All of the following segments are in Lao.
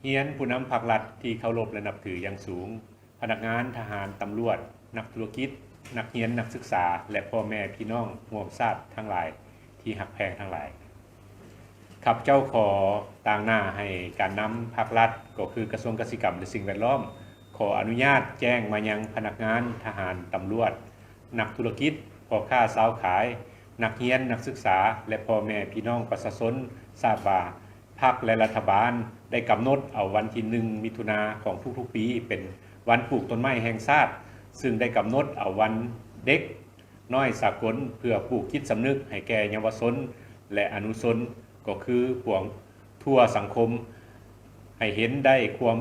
ຮຽນຜູ້ນຳພັກລັດທີ່ເຄົາລົບ ແລະ ນັບຖືຢ່າງສູງ, ພະນັກງານ, ທະຫານ, ຕຳຫຼວດ, ນັກທຸລະກິດ, ນັກຮຽນ, ນັກສຶກສາ ແລະ ພໍ່ແມ່ພີ່ນ້ອງຮ່ວມຊາດທັງຫຼາຍທີ່ຮັກແພງທັງຫຼາຍ. ຂ້າພະເຈົ້າຂໍຕາງໜ້າໃຫ້ການນຳພັກລັດ ກໍຄືກະຊວງກະສິກຳ ແລະ ສິ່ງແວດລ້ອມ ຂໍອະນຸຍາດແຈ້ງມາຍັງພະນັກງານ, ທະຫານ, ຕຳຫຼວດ, ນັກທຸລະກິດ, ພໍ່ຄ້າຊາວຂາຍ, ນັກຮຽນ, ນັກສຶກສາ ແລະ ພໍ່ແມ່ພີ່ນ້ອງປະຊາຊົນ ຊາບວ່າ ພັກ ແລະ ລັດຖະບານໄດ້ກຳນົດເອົາວັນທີໜຶ່ງ ມິຖຸນາຂອງທຸກໆປີ ເປັນວັນປູກຕົ້ນໄມ້ແຫ່ງຊາດ, ຊຶ່ງໄດ້ກຳນົດເອົາວັນເດັກນ້ອຍສາກົນ ເພື່ອປູກຈິດສຳນຶກໃຫ້ແກ່ເຍົາວະຊົນ ແລະ ອະນຸຊົນ ກໍຄືພວກທົ່ວສັງຄົມ ໃຫ້ເຫັນໄດ້ຄວາມ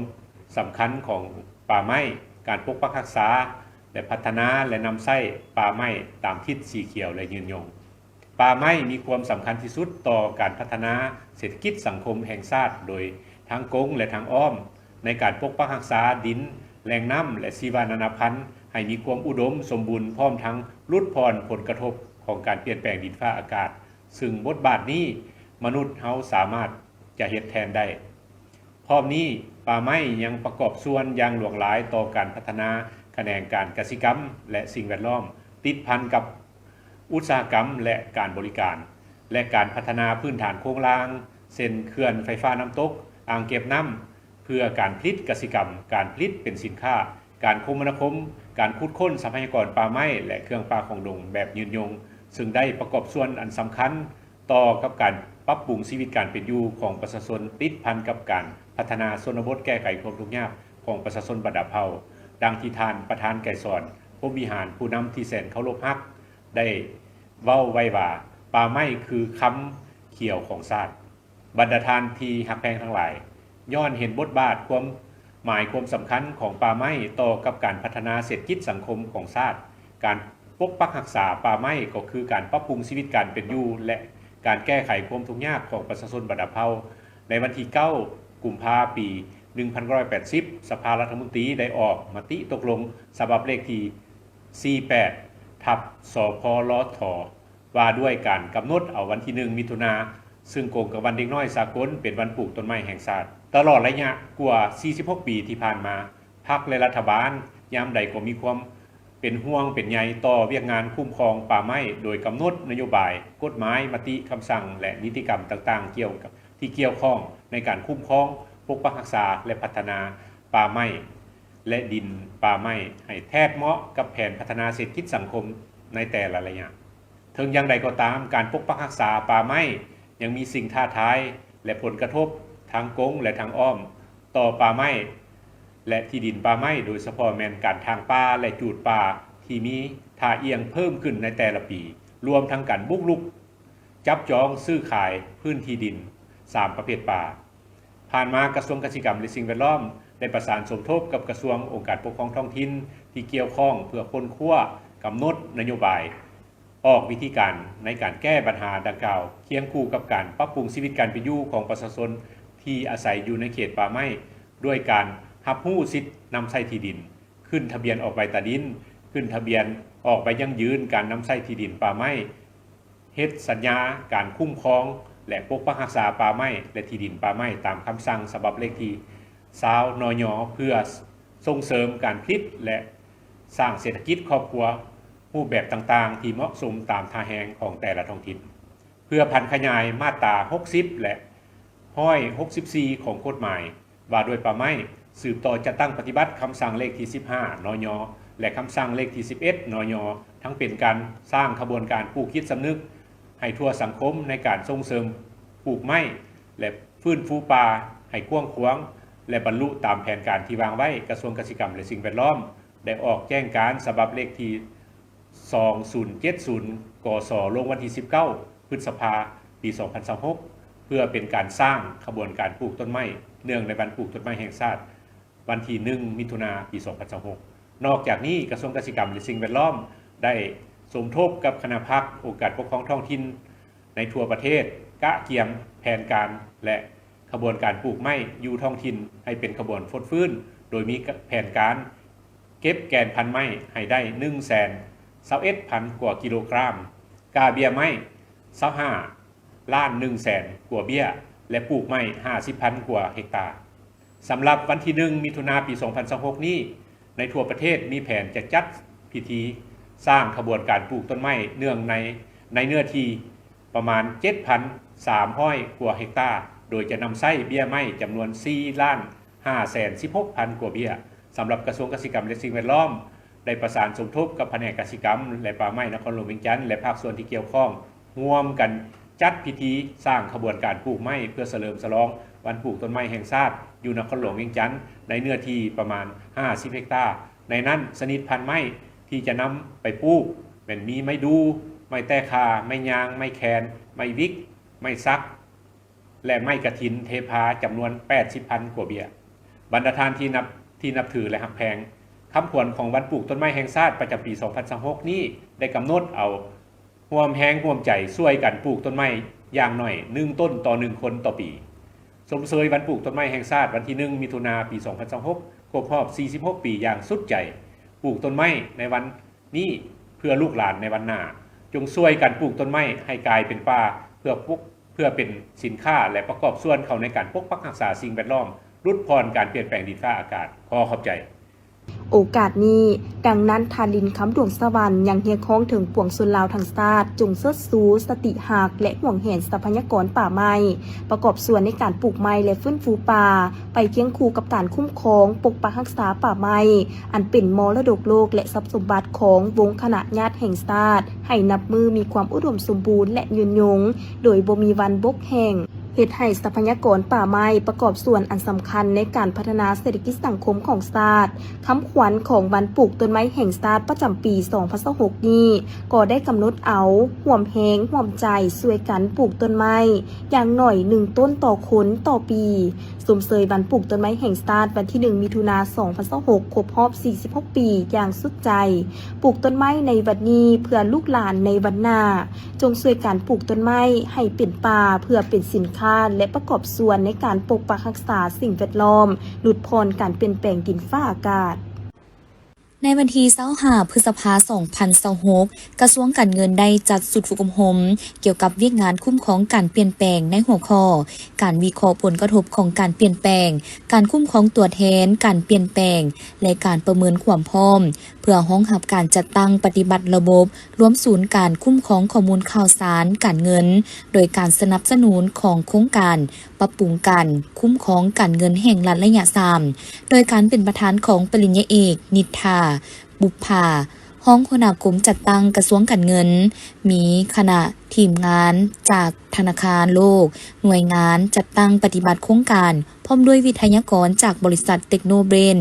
ສຳຄັນຂອງປ່າໄມ້, ການປົກປັກຮັກສາ ແລະ ພັດທະນາ ແລະ ນຳໃຊ້ປ່າໄມ້ຕາມທິດສີຂຽວ ແລະ ຍືນຍົງ. ປ່າໄມ້ມີຄວາມສຳຄັນທີ່ສຸດຕໍ່ການພັດທະນາເສດຖະກິດສັງຄົມແຫ່ງຊາດ ໂດຍທາງກົງ ແລະ ທາງອ້ອມ ໃນການປົກປັກຮັກສາດິນ, ແຫຼ່ງນ້ຳ ແລະ ຊີວະນານາພັນ ໃຫ້ມີຄວາມອຸດົມສົມບູນ ພ້ອມທັງຫຼຸດຜ່ອນຜົນກະທົບຂອງການປ່ຽນແປງດິນຟ້າອາກາດ, ຊຶ່ງບົດບາດນີ້ມະນຸດເຮົາສາມາດຈະເຮັດແທນໄດ້. ພ້ອມນີ້, ປ່າໄມ້ຍັງປະກອບສ່ວນຢ່າງຫຼວງຫຼາຍຕໍ່ການພັດທະນາຂະແໜງການກະສິກຳ ແລະ ສິ່ງແວດລ້ອມ, ຕິດພັນກັບອຸດສາຫະກຳ ແລະ ການບໍລິການ ແລະ ການພັດທະນາພື້ນຖານໂຄງລ່າງ ເຊັ່ນ ເຂື່ອນໄຟຟ້ານ້ຳຕົກ, ອ່າງເກັບນ້ຳ ເພື່ອການຜະລິດກະສິກຳ, ການຜະລິດເປັນສິນຄ້າ, ການຄົມມະນາຄົມ, ການຂຸດຄົ້ນຊັບພະຍາກອນປ່າໄມ້ ແລະ ເຄື່ອງປ່າຂອງດົງແບບຍືນຍົງ, ຊຶ່ງໄດ້ປະກອບສ່ວນອັນສຳຄັນ ຕໍ່ກັບການປັບປຸງຊີວິດການເປັນຢູ່ຂອງປະຊາຊົນ, ຕິດພັນກັບການພັດທະນາຊົນນະບົດ, ແກ້ໄຂຄວາມທຸກຍາກຂອງປະຊາຊົນບັນດາເຜົ່າ, ດັ່ງທີ່ທ່ານປະທານໄກສອນ ພົມວິຫານ ຜູ້ນຳທີ່ແສນເຄົາລົບຮັກ ໄດ້ເວົ້າໄວ້ວ່າ, ປ່າໄມ້ຄືຄຳຂຽວຂອງຊາດ. ບັນດາທ່ານທີ່ຮັກແພງທັງຫຼາຍ, ຍ້ອນເຫັນບົດບາດ, ຄວາມໝາຍ, ຄວາມສຳຄັນຂອງປ່າໄມ້ຕໍ່ກັບການພັດທະນາເສດຖະກິດສັງຄົມຂອງຊາດ, ການປົກປັກຮັກສາປ່າໄມ້ກໍຄືການປັບປຸງຊີວິດການເປັນຢູ່ ແລະ ການແກ້ໄຂຄວາມທຸກຍາກຂອງປະຊາຊົນບັນດາເຜົ່າ. ໃນວັນທີເກົ້າ ກຸມພາ ປີໜຶ່ງພັນເກົ້າຮ້ອຍແປດສິບ ສະພາລັດຖະມົນຕີໄດ້ອອກມະຕິຕົກລົງສະບັບເລກທີສີ່ແປດ ທັບ ສພລທ ວ່າດ້ວຍການກຳນົດເອົາວັນທີໜຶ່ງ ມິຖຸນາ ຊຶ່ງກົງກັບວັນເດັກນ້ອຍສາກົນ ເປັນວັນປູກຕົ້ນໄມ້ແຫ່ງຊາດ. ຕະຫຼອດໄລຍະກວ່າສີ່ສິບຫົກປີທີ່ຜ່ານມາ, ພັກ ແລະ ລັດຖະບານຍາມໃດກໍມີຄວາມເປັນຫ່ວງເປັນໃຍຕໍ່ວຽກງານຄຸ້ມຄອງປ່າໄມ້ ໂດຍກຳນົດນະໂຍບາຍ, ກົດໝາຍ, ມະຕິ, ຄຳສັ່ງ ແລະ ນິຕິກຳຕ່າງໆ ກ່ຽວກັບ ທີ່ກ່ຽວຂ້ອງໃນການຄຸ້ມຄອງ, ປົກປັກຮັກສາ ແລະ ພັດທະນາປ່າໄມ້ ແລະ ດິນປ່າໄມ້ ໃຫ້ແທດເໝາະກັບແຜນພັດທະນາເສດຖະກິດສັງຄົມໃນແຕ່ລະໄລຍະ. ເຖິງຢ່າງໃດກໍຕາມ, ການປົກປັກຮັກສາປ່າໄມ້ຍັງມີສິ່ງທ້າທາຍ ແລະ ຜົນກະທົບທາງກົງ ແລະ ທາງອ້ອມຕໍ່ປ່າໄມ້ ແລະ ທີ່ດິນປ່າໄມ້, ໂດຍສະເພາະແມ່ນການຖາງປ່າ ແລະ ຈູດປ່າທີ່ມີທ່າອ່ຽງເພີ່ມຂຶ້ນໃນແຕ່ລະປີ, ລວມທັງການບຸກລຸກຈັບຈອງຊື້ຂາຍພື້ນທີ່ດິນສາມປະເພດປ່າ. ຜ່ານມາກະຊວງກະສິກຳ ແລະ ສິ່ງແວດລ້ອມ ໄດ້ປະສານສົມທົບກັບກະຊວງ, ອົງການປົກຄອງທ້ອງຖິ່ນທີ່ກ່ຽວຂ້ອງ ເພື່ອຄົ້ນຄວ້າ, ກຳນົດນະໂຍບາຍ, ອອກວິທີການໃນການແກ້ບັນຫາດັ່ງກ່າວ, ຄຽງຄູ່ກັບການປັບປຸງຊີວິດການເປັນຢູ່ຂອງປະຊາຊົນທີ່ອາໄສຢູ່ໃນເຂດປ່າໄມ້ ດ້ວຍການຮັບຮູ້ສິດນຳໃຊ້ທີ່ດິນ, ຂຶ້ນທະບຽນອອກໃບຕາດິນ, ຂຶ້ນທະບຽນອອກໃບຢັ້ງຢືນການນຳໃຊ້ທີ່ດິນປ່າໄມ້, ເຮັດສັນຍາການຄຸ້ມຄອງ ແລະ ປົກປັກຮັກສາປ່າໄມ້ ແລະ ທີ່ດິນປ່າໄມ້ ຕາມຄຳສັ່ງສະບັບເລກທີຊາວ ນຍ ເພື່ອສົ່ງເສີມການຜະລິດ ແລະ ສ້າງເສດຖະກິດຄອບຄົວຮູບແບບຕ່າງໆ ທີ່ເໝາະສົມຕາມທ່າແຮງຂອງແຕ່ລະທ້ອງຖິ່ນ. ເພື່ອຜັນຂະຫຍາຍມາດຕາຫົກສິບ ແລະ ຮ້ອຍຫົກສິບສີ່ ຂອງກົດໝາຍ ວ່າດ້ວຍປ່າໄມ້, ສືບຕໍ່ຈັດຕັ້ງປະຕິບັດຄຳສັ່ງເລກທີສິບຫ້າ ນຍ ແລະ ຄຳສັ່ງເລກທີສິບເອັດ ນຍ ທັງເປັນການສ້າງຂະບວນການປູກຈິດສຳນຶກໃຫ້ທົ່ວສັງຄົມໃນການສົ່ງເສີມປູກໄມ້ ແລະ ຟື້ນຟູປ່າໃຫ້ກວ້າງຂວາງ ແລະ ບັນລຸຕາມແຜນການທີ່ວາງໄວ້. ກະຊວງກະສິກຳ ແລະ ສິ່ງແວດລ້ອມ ໄດ້ອອກແຈ້ງການສະບັບເລກທີ ສອງສູນເຈັດສູນ ກສ ລົງວັນທີສິບເກົ້າ ພຶດສະພາ ປີສອງພັນຊາວຫົກ ເພື່ອເປັນການສ້າງຂະບວນການປູກຕົ້ນໄມ້ ເນື່ອງໃນວັນປູກຕົ້ນໄມ້ແຫ່ງຊາດ ວັນທີໜຶ່ງ ມິຖຸນາ ປີສອງພັນຊາວຫົກ. ນອກຈາກນີ້, ກະຊວງກະສິກຳ ແລະ ສິ່ງແວດລ້ອມ ໄດ້ສົມທົບກັບຄະນະພັກ, ອົງການປົກຄອງທ້ອງຖິ່ນໃນທົ່ວປະເທດ ກະກຽມແຜນການ ແລະ ຂະບວນການປູກໄມ້ຢູ່ທ້ອງຖິ່ນໃຫ້ເປັນຂະບວນຟົດຟື້ນ, ໂດຍມີແຜນການເກັບແກ່ນພັນໄມ້ໃຫ້ໄດ້ໜຶ່ງແສນຊາວເອັດພັນກວ່າກິໂລກຣາມ, ກາເບ້ຍໄມ້ຊາວຫ້າລ້ານໜຶ່ງແສນກວ່າເບ້ຍ ແລະ ປູກໄມ້ຫ້າສິບພັນກວ່າເຮັກຕາ. ສຳລັບວັນທີໜຶ່ງ ມິຖຸນາ ປີສອງພັນຊາວຫົກນີ້, ໃນທົ່ວປະເທດມີແຜນຈະຈັດພິທີສ້າງຂະບວນການປູກຕົ້ນໄມ້ເນື່ອງໃນ ໃນເນື້ອທີ່ປະມານເຈັດພັນສາມຮ້ອຍກວ່າເຮັກຕາ, ໂດຍຈະນຳໃຊ້ເບ້ຍໄມ້ຈຳນວນສີ່ລ້ານຫ້າແສນສິບຫົກພັນກວ່າເບ້ຍ. ສຳລັບກະຊວງກະສິກຳ ແລະ ສິ່ງແວດລ້ອມ ໄດ້ປະສານສົມທົບກັບພະແນກກະສິກຳ ແລະ ປ່າໄມ້ນະຄອນຫຼວງວຽງຈັນ ແລະ ພາກສ່ວນທີ່ກ່ຽວຂ້ອງ ຮ່ວມກັນຈັດພິທີສ້າງຂະບວນການປູກໄມ້ ເພື່ອສະເຫຼີມສະຫຼອງວັນປູກຕົ້ນໄມ້ແຫ່ງຊາດຢູ່ນະຄອນຫຼວງວຽງຈັນ ໃນເນື້ອທີ່ປະມານຫ້າສິບເຮັກຕາ. ໃນນັ້ນ, ຊະນິດພັນໄມ້ທີ່ຈະນຳໄປປູກແມ່ນມີໄມ້ດູ່, ໄມ້ແຕ້ຂ່າ, ໄມ້ຍາງ, ໄມ້ແຄນ, ໄມ້ວິກ, ໄມ້ສັກ ແລະ ໄມ້ກະຖິນເທພາ ຈຳນວນແປດສິບພັນກວ່າເບ້ຍ. ບັນດາທ່ານທີ່ນັບ ທີ່ນັບຖື ແລະ ຮັກແພງ, ຄຳຂວັນຂອງວັນປູກຕົ້ນໄມ້ແຫ່ງຊາດປະຈຳປີສອງພັນຊາວຫົກນີ້ ໄດ້ກຳນົດເອົາ ຮ່ວມແຮງຮ່ວມໃຈຊ່ວຍກັນປູກຕົ້ນໄມ້ຢ່າງໜ້ອຍໜຶ່ງຕົ້ນຕໍ່ໜຶ່ງຄົນຕໍ່ປີ. ຊົມເຊີຍວັນປູກຕົ້ນໄມ້ແຫ່ງຊາດວັນທີໜຶ່ງ ມິຖຸນາ ປີສອງພັນຊາວຫົກ ຄົບຮອບສີ່ສິບຫົກປີຢ່າງສຸດໃຈ. ປູກຕົ້ນໄມ້ໃນວັນນີ້ເພື່ອລູກຫຼານໃນວັນໜ້າ. ຈົ່ງຊ່ວຍກັນປູກຕົ້ນໄມ້ໃຫ້ກາຍເປັນປ່າ ເພື່ອປົກ ເພື່ອເປັນສິນຄ້າ ແລະ ປະກອບສ່ວນເຂົ້າໃນການປົກປັກຮັກສາສິ່ງແວດລ້ອມ, ຫຼຸດຜ່ອນການປ່ຽນແປງດິນຟ້າອາກາດ. ຂໍຂອບໃຈ. ໂອກາດນີ້, ດັ່ງນັ້ນ ທ່ານ ລິນຄຳ ດວງສະຫວັນ ຍັງຮຽກຮ້ອງເຖິງປວງຊົນລາວທັງຊາດ ຈົ່ງເຊີດຊູສະຕິຮັກ ແລະ ຫວງແຫນຊັບພະຍາກອນປ່າໄມ້, ປະກອບສ່ວນໃນການປູກໄມ້ ແລະ ຟື້ນຟູປ່າ, ໄປຄຽງຄູ່ກັບການຄຸ້ມຄອງ, ປົກປັກຮັກສາປ່າໄມ້, ອັນເປັນມໍລະດົກໂລກ ແລະ ຊັບສົມບັດຂອງວົງຄະນະຍາດແຫ່ງຊາດ, ໃຫ້ນັບມື້ມີຄວາມອຸດົມສົມບູນ ແລະ ຍືນຍົງ ໂດຍບໍ່ມີວັນບົກແຫ້ງ. ເຮັດໃຫ້ຊັບພະຍາກອນປ່າໄມ້ປະກອບສ່ວນອັນສຳຄັນໃນການພັດທະນາເສດຖະກິດສັງຄົມຂອງຊາດ. ຄຳຂວັນຂອງວັນປູກຕົ້ນໄມ້ແຫ່ງຊາດປະຈຳປີສອງພັນຊາວຫົກນີ້ ກໍໄດ້ກຳນົດເອົາ ຮ່ວມແຮງຮ່ວມໃຈຊ່ວຍກັນປູກຕົ້ນໄມ້ ຢ່າງໜ້ອຍໜຶ່ງຕົ້ນຕໍ່ຄົນຕໍ່ປີ. ຊົມເຊີຍວັນປູກຕົ້ນໄມ້ແຫ່ງຊາດວັນທີໜຶ່ງ ມິຖຸນາ ສອງພັນຊາວຫົກ ຄົບຮອບສີ່ສິບຫົກປີຢ່າງສຸດໃຈ. ປູກຕົ້ນໄມ້ໃນວັນນີ້ເພື່ອລູກຫຼານໃນວັນໜ້າ. ຈົ່ງຊ່ວຍກັນປູກຕົ້ນໄມ້ໃຫ້ເປັນປ່າ ເພື່ອເປັນສິນຄ້າ ແລະ ປະກອບສ່ວນໃນການປົກປັກຮັກສາສິ່ງແວດລ້ອມ, ຫຼຸດຜ່ອນການປ່ຽນແປງດິນຟ້າອາກາດ. ໃນວັນທີຊາວຫ້າ ພຶດສະພາ ສອງພັນຊາວຫົກ, ກະຊວງການເງິນໄດ້ຈັດຊຸດຝຶກອົບຮົມກ່ຽວກັບວຽກງານຄຸ້ມຄອງການປ່ຽນແປງໃນຫົວຂໍ້ ການວິເຄາະຜົນກະທົບຂອງການປ່ຽນແປງ, ການຄຸ້ມຄອງຕົວແທນການປ່ຽນແປງ ແລະ ການປະເມີນຄວາມພ້ອມ ເພື່ອຮອງຮັບການຈັດຕັ້ງປະຕິບັດລະບົບລວມສູນການຄຸ້ມຄອງຂໍ້ມູນຂ່າວສານການເງິນ, ໂດຍການສະໜັບສະໜູນຂອງໂຄງການປັບປຸງການຄຸ້ມຄອງການເງິນແຫ່ງລັດໄລຍະສາມ ໂດຍການເປັນປະທານຂອງປະລິນຍາເອກ ນິດທາ ບຸບຜາ ຮອງຫົວໜ້າກົມຈັດຕັ້ງກະຊວງການເງິນ, ມີຄະນະທີມງານຈາກທະນາຄານໂລກ, ໜ່ວຍງານຈັດຕັ້ງປະຕິບັດໂຄງການ, ພ້ອມດ້ວຍວິທະຍາກອນຈາກບໍລິສັດເຕັກໂນເບຣນ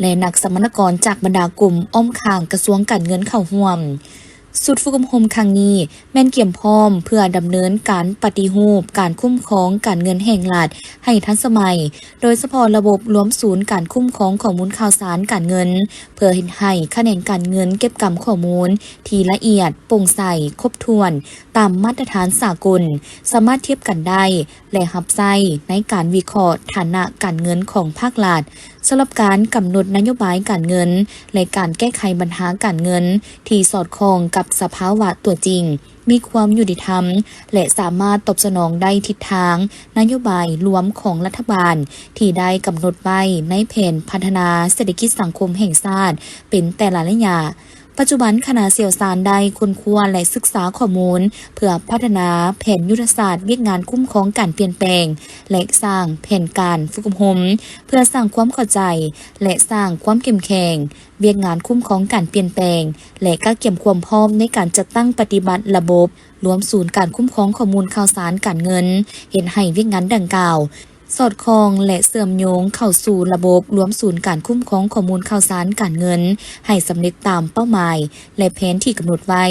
ແລະ ນັກສຳມະນາກອນຈາກບັນດາກົມອ້ອມຂ້າງກະຊວງການເງິນເຂົ້າຮ່ວມ. ຊຸດຝຶກອົບຮົມຄັ້ງນີ້ແມ່ນກຽມພ້ອມເພື່ອດຳເນີນການປະຕິຮູບການຄຸ້ມຄອງການເງິນແຫ່ງລັດໃຫ້ທັນສະໄໝ, ໂດຍສະເພາະລະບົບລວມສູນການຄຸ້ມຄອງຂໍ້ມູນຂ່າວສານການເງິນ, ເພື່ອເຮັດໃຫ້ຂະແໜງການເງິນເກັບກຳຂໍ້ມູນທີ່ລະອຽດ, ໂປ່ງໃສ, ຄົບຖ້ວນ, ຕາມມາດຕະຖານສາກົນ, ສາມາດທຽບກັນໄດ້ ແລະ ຮັບໃຊ້ໃນການວິເຄາະຖານະການເງິນຂອງພາກລັດ, ສຳລັບການກຳນົດນະໂຍບາຍການເງິນ ແລະ ການແກ້ໄຂບັນຫາການເງິນທີ່ສອດຄ່ອງກັບສະພາວະຕົວຈິງ, ມີຄວາມຍຸຕິທຳ ແລະ ສາມາດຕອບສະໜອງໄດ້ທິດທາງນະໂຍບາຍລວມຂອງລັດຖະບານ ທີ່ໄດ້ກຳນົດໄວ້ໃນແຜນພັດທະນາເສດຖະກິດສັງຄົມແຫ່ງຊາດເປັນແຕ່ລະໄລຍະ. ປັດຈຸບັນ, ຄະນະຊ່ຽວຊານໄດ້ຄົ້ນຄວ້າ ແລະ ສຶກສາຂໍ້ມູນ ເພື່ອພັດທະນາແຜນຍຸດທະສາດວຽກງານຄຸ້ມຄອງການປ່ຽນແປງ ແລະ ສ້າງແຜນການຝຶກອົບຮົມ ເພື່ອສ້າງຄວາມເຂົ້າໃຈ ແລະ ສ້າງຄວາມເຂັ້ມແຂງວຽກງານຄຸ້ມຄອງການປ່ຽນແປງ ແລະ ກະກຽມຄວາມພ້ອມໃນການຈັດຕັ້ງປະຕິບັດລະບົບລວມສູນການຄຸ້ມຄອງຂໍ້ມູນຂ່າວສານການເງິນ, ເຮັດໃຫ້ວຽກງານດັ່ງກ່າວ ສອດຄ່ອງ ແລະ ເຊື່ອມໂຍງເຂົ້າສູ່ລະບົບລວມສູນການຄຸ້ມຄອງຂໍ້ມູນຂ່າວສານການເງິນ ໃຫ້ສຳເລັດຕາມເປົ້າໝາຍ ແລະ ແຜນທີ່ກຳນົດໄວ້.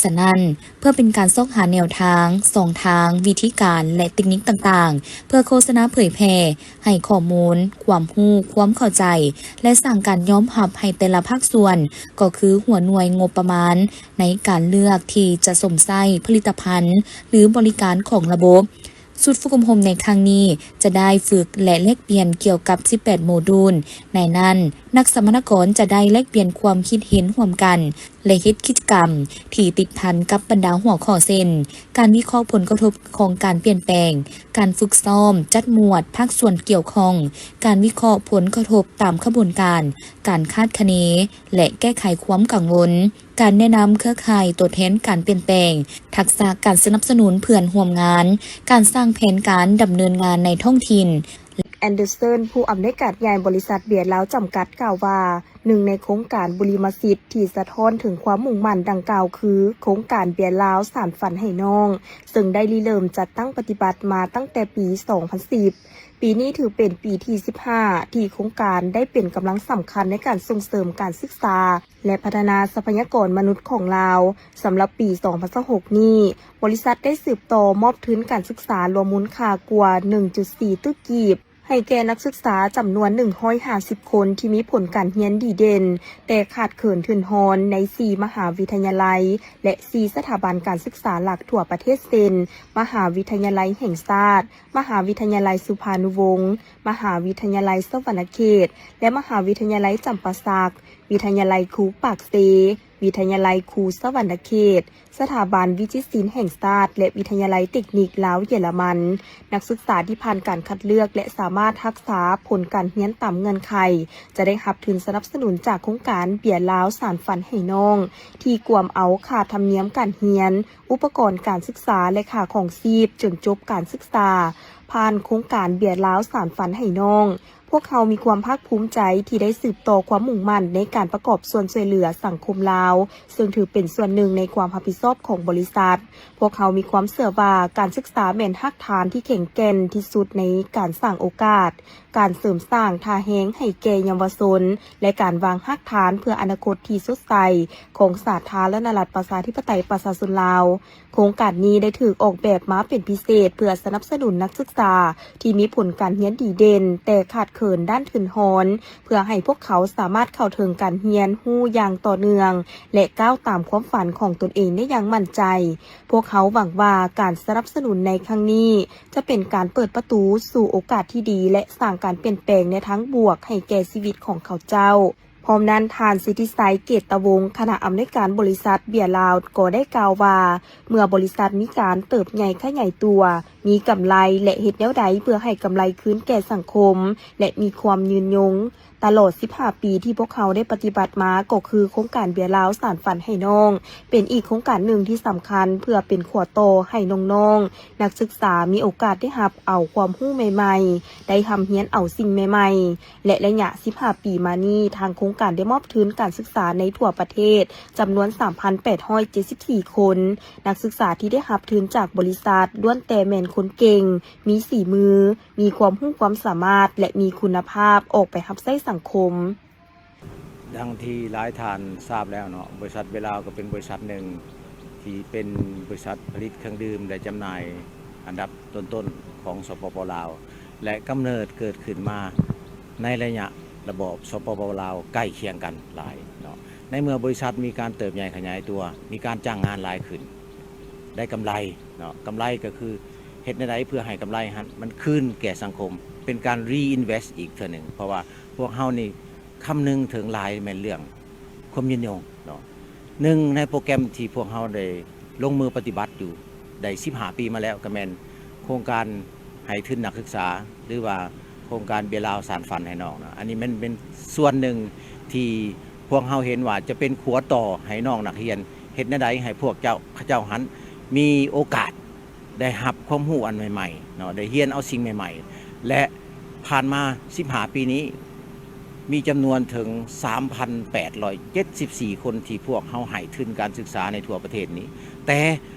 ສະນັ້ນ, ເພື່ອເປັນການຊອກຫາແນວທາງ, ຊ່ອງທາງ, ວິທີການ ແລະ ເຕັກນິກຕ່າງໆ ເພື່ອໂຄສະນາເຜີຍແຜ່ໃຫ້ຂໍ້ມູນ, ຄວາມຮູ້, ຄວາມເຂົ້າໃຈ ແລະ ສ້າງການຍອມຮັບໃຫ້ແຕ່ລະພາກສ່ວນ, ກໍຄືຫົວໜ່ວຍງົບປະມານໃນການເລືອກທີ່ຈະຊົມໃຊ້ຜະລິດຕະພັນ ຫຼື ບໍລິການຂອງລະບົບ. ຊຸດຝຶກອົບຮົມໃນຄັ້ງນີ້ຈະໄດ້ຝຶກ ແລະ ແລກປ່ຽນກ່ຽວກັບສິບແປດໂມດູນ. ໃນນັ້ນ, ນັກສຳມະນາກອນຈະໄດ້ແລກປ່ຽນຄວາມຄິດເຫັນຮ່ວມກັນ ແລະເຮັດກິດຈະກຳທີ່ຕິດພັນກັບບັນດາຫົວຂໍ້ເຊັ່ນ ການວິເຄາະຜົນກະທົບຂອງການປ່ຽນແປງ, ການຝຶກຊ້ອມ, ຈັດໝວດ, ພາກສ່ວນກ່ຽວຂ້ອງ, ການວິເຄາະຜົນກະທົບຕາມຂະບວນການ, ການຄາດຄະເນ ແລະ ແກ້ໄຂຄວາມກັງວົນ, ການແນະນຳເຄືອຂ່າຍຕົວແທນການປ່ຽນແປງ, ທັກສະການສະໜັບສະໜູນເພື່ອນຮ່ວມງານ, ການສ້າງແຜນການດຳເນີນງານໃນທ້ອງຖິ່ນ. ແອນເດີເຊີນ ຜູ້ອຳນວຍການໃຫຍ່ບໍລິສັດເບຍລາວຈຳກັດ ກ່າວວ່າ ໜຶ່ງໃນໂຄງການບຸລິມະສິດທີ່ສະທ້ອນເຖິງຄວາມມຸ່ງໝັ້ນດັ່ງກ່າວຄື ໂຄງການເບຍລາວສານຝັນໃຫ້ນ້ອງ, ເຊິ່ງໄດ້ລິເລີ່ມຈັດຕັ້ງປະຕິບັດມາຕັ້ງແຕ່ປີສອງພັນສິບ. ປີນີ້ຖືເປັນປີທີສິບຫ້າ ທີ່ໂຄງການໄດ້ເປັນກຳລັງສຳຄັນໃນການສົ່ງເສີມການສຶກສາ ແລະ ພັດທະນາຊັບພະຍາກອນມະນຸດຂອງລາວ. ສຳລັບປີສອງພັນຊາວຫົກນີ້, ບໍລິສັດໄດ້ສືບຕໍ່ມອບທຶນການສຶກສາລວມມູນຄ່າກວ່າໜຶ່ງຈຸດສີ່ຕື້ກີບ ໃຫ້ແກ່ນັກສຶກສາຈຳນວນໜຶ່ງຮ້ອຍຫ້າສິບຄົນທີ່ມີຜົນການຮຽນດີເດັ່ນ, ແຕ່ຂາດເຂີນທຶນຮອນໃນສີ່ມະຫາວິທະຍາໄລ ແລະ ສີ່ສະຖາບັນການສຶກສາຫຼັກທົ່ວປະເທດ ເຊັ່ນ ມະຫາວິທະຍາໄລແຫ່ງຊາດ, ມະຫາວິທະຍາໄລສຸພານຸວົງ, ມະຫາວິທະຍາໄລສະຫວັນນະເຂດ ແລະ ມະຫາວິທະຍາໄລຈຳປາສັກ, ວິທະຍາໄລຄູປາກເຊ, ວິທະຍາໄລຄູສະຫວັນນະເຂດ, ສະຖາບັນວິຈິດສິນແຫ່ງຊາດ ແລະ ວິທະຍາໄລເຕັກນິກລາວເຢຍລະມັນ. ນັກສຶກສາທີ່ຜ່ານການຄັດເລືອກ ແລະ ສາມາດຮັກສາຜົນການຮຽນຕາມເງື່ອນໄຂ ຈະໄດ້ຮັບທຶນສະໜັບສະໜູນຈາກໂຄງການເບຍລາວສານຝັນໃຫ້ນ້ອງ ທີ່ກວມເອົາຄ່າທຳນຽມການຮຽນ, ອຸປະກອນການສຶກສາ ແລະ ຄ່າຄອງຊີບຈົນຈົບການສຶກສາ ຜ່ານໂຄງການເບຍລາວສານຝັນໃຫ້ນ້ອງ. ພວກເຮົາມີຄວາມພາກພູມໃຈທີ່ໄດ້ສືບຕໍ່ຄວາມມຸ່ງໝັ້ນໃນການປະກອບສ່ວນຊ່ວຍເຫຼືອສັງຄົມລາວ, ເຊິ່ງຖືເປັນສ່ວນໜຶ່ງໃນຄວາມຮັບຜິດຊອບຂອງບໍລິສັດ. ພວກເຮົາມີຄວາມເຊື່ອວ່າການສຶກສາແມ່ນຮາກຖານທີ່ແຂງແກ່ນທີ່ສຸດໃນການສ້າງໂອກາດ, ການເສີມສ້າງທ່າແຮງໃຫ້ແກ່ເຍົາວະຊົນ ແລະ ການວາງຮາກຖານເພື່ອອະນາຄົດທີ່ສົດໃສຂອງສາທາລະນະລັດປະຊາທິປະໄຕປະຊາຊົນລາວ. ໂຄງການນີ້ໄດ້ຖືກອອກແບບມາເປັນພິເສດເພື່ອສະໜັບສະໜູນນັກສຶກສາທີ່ມີຜົນການຮຽນດີເດັ່ນ ແຕ່ຂາດເຂີນດ້ານທຶນຮອນ ເພື່ອໃຫ້ພວກເຂົາສາມາດເຂົ້າເຖິງການຮຽນຮູ້ຢ່າງຕໍ່ເນື່ອງ ແລະ ກ້າວຕາມຄວາມຝັນຂອງຕົນເອງໄດ້ຢ່າງໝັ້ນໃຈ. ພວກເຮົາຫວັງວ່າການສະໜັບສະໜູນໃນຄັ້ງນີ້ ຈະເປັນການເປີດປະຕູສູ່ໂອກາດທີ່ດີ ແລະ ສ້າງການປ່ຽນແປງໃນທາງບວກໃຫ້ແກ່ຊີວິດຂອງເຂົາເຈົ້າ. ພ້ອມນັ້ນ, ທ່ານ ສິດທິໄຊ ເກດຕະວົງ ຄະນະອຳນວຍການບໍລິສັດເບຍລາວ ກໍໄດ້ກ່າວວ່າ ເມື່ອບໍລິສັດມີການເຕີບໃຫຍ່ຂະຫຍາຍຕົວ, ມີກຳໄລ ແລະ ເຮັດແນວໃດເພື່ອໃຫ້ກຳໄລຄືນແກ່ສັງຄົມ ແລະ ມີຄວາມຍືນຍົງ. ຕະຫຼອດສິບຫ້າປີທີ່ພວກເຮົາໄດ້ປະຕິບັດມາ ກໍຄືໂຄງການເບຍລາວສານຝັນໃຫ້ນ້ອງ ເປັນອີກໂຄງການໜຶ່ງທີ່ສຳຄັນເພື່ອເປັນຂົວຕໍ່ໃຫ້ນ້ອງໆ ນັກສຶກສາມີໂອກາດໄດ້ຮັບເອົາຄວາມຮູ້ໃໝ່ໆ, ໄດ້ຮ່ຳຮຽນເອົາສິ່ງໃໝ່ໆ. ແລະ ໄລຍະສິບຫ້າປີມານີ້, ທາງໂຄງການໄດ້ມອບທຶນການສຶກສາໃນທົ່ວປະເທດຈຳນວນສາມພັນແປດຮ້ອຍເຈັດສິບສີ່ຄົນ. ນັກສຶກສາທີ່ໄດ້ຮັບທຶນຈາກບໍລິສັດລ້ວນແຕ່ແມ່ນຄົນເກັ່ງ, ມີສີມື, ມີຄວາມຮູ້ຄວາມສາມາດ ແລະ ມີຄຸນນະພາບອອກໄປຮັບໃຊ້ສັງຄົມ. ດັ່ງທີ່ຫຼາຍທ່ານຊາບແລ້ວເນາະ, ບໍລິສັດເບຍລາວກໍເປັນບໍລິສັດໜຶ່ງທີ່ເປັນບໍລິສັດຜະລິດເຄື່ອງດື່ມ ແລະ ຈຳໜ່າຍອັນດັບຕົ້ນໆຂອງ ສປປ ລາວ ແລະ ກຳເນີດເກີດຂຶ້ນມາໃນໄລຍະລະບອບ ສປປ ລາວ ໃກ້ຄຽງກັນຫຼາຍເນາະ. ໃນເມື່ອບໍລິສັດມີການເຕີບໃຫຍ່ຂະຫຍາຍຕົວ, ມີການຈ້າງງານຫຼາຍຂຶ້ນ, ໄດ້ກຳໄລເນາະ, ກຳໄລກໍຄືເຮັດແນວໃດເພື່ອໃຫ້ກຳໄລຫັ້ນມັນຄືນແກ່ສັງຄົມ, ເປັນການ reinvest ອີກເທື່ອໜຶ່ງ, ເພາະວ່າພວກເຮົານີ້ຄຳນຶງເຖິງຫຼາຍແມ່ນເລື່ອງຄວາມຍືນຍົງເນາະ. ໜຶ່ງໃນໂປຣແກຣມທີ່ພວກເຮົາໄດ້ລົງມືປະຕິບັດຢູ່ໄດ້ສິບຫ້າປີມາແລ້ວ ກໍແມ່ນໂຄງການໃຫ້ທຶນນັກສຶກສາ ຫຼືວ່າໂຄງການເບຍລາວສານຝັນໃຫ້ນ້ອງເນາະ. ອັນນີ້ແມ່ນເປັນສ່ວນໜຶ່ງທີ່ພວກເຮົາເຫັນວ່າຈະເປັນຂົວຕໍ່ໃຫ້ນ້ອງນັກຮຽນ, ເຮັດແນວໃດໃຫ້ພວກເຈົ້າ ເຂົາເຈົ້າຫັ້ນມີໂອກາດ ໄດ້ຮັບຄວາມຮູ້ອັນໃໝ່ໆເນາະ, ໄດ້ຮຽນເອົາສິ່ງໃໝ່ໆ ແລະ ຜ່ານມາສິບຫ້າປີນີ້ ມີຈຳນວນເຖິງສາມພັນແປດຮ້ອຍເຈັດສິບສີ່ຄົນທີ່ພວກເຮົາໃຫ້ທຶນການສຶກສາໃນທົ່ວປະເທດນີ້. ແຕ່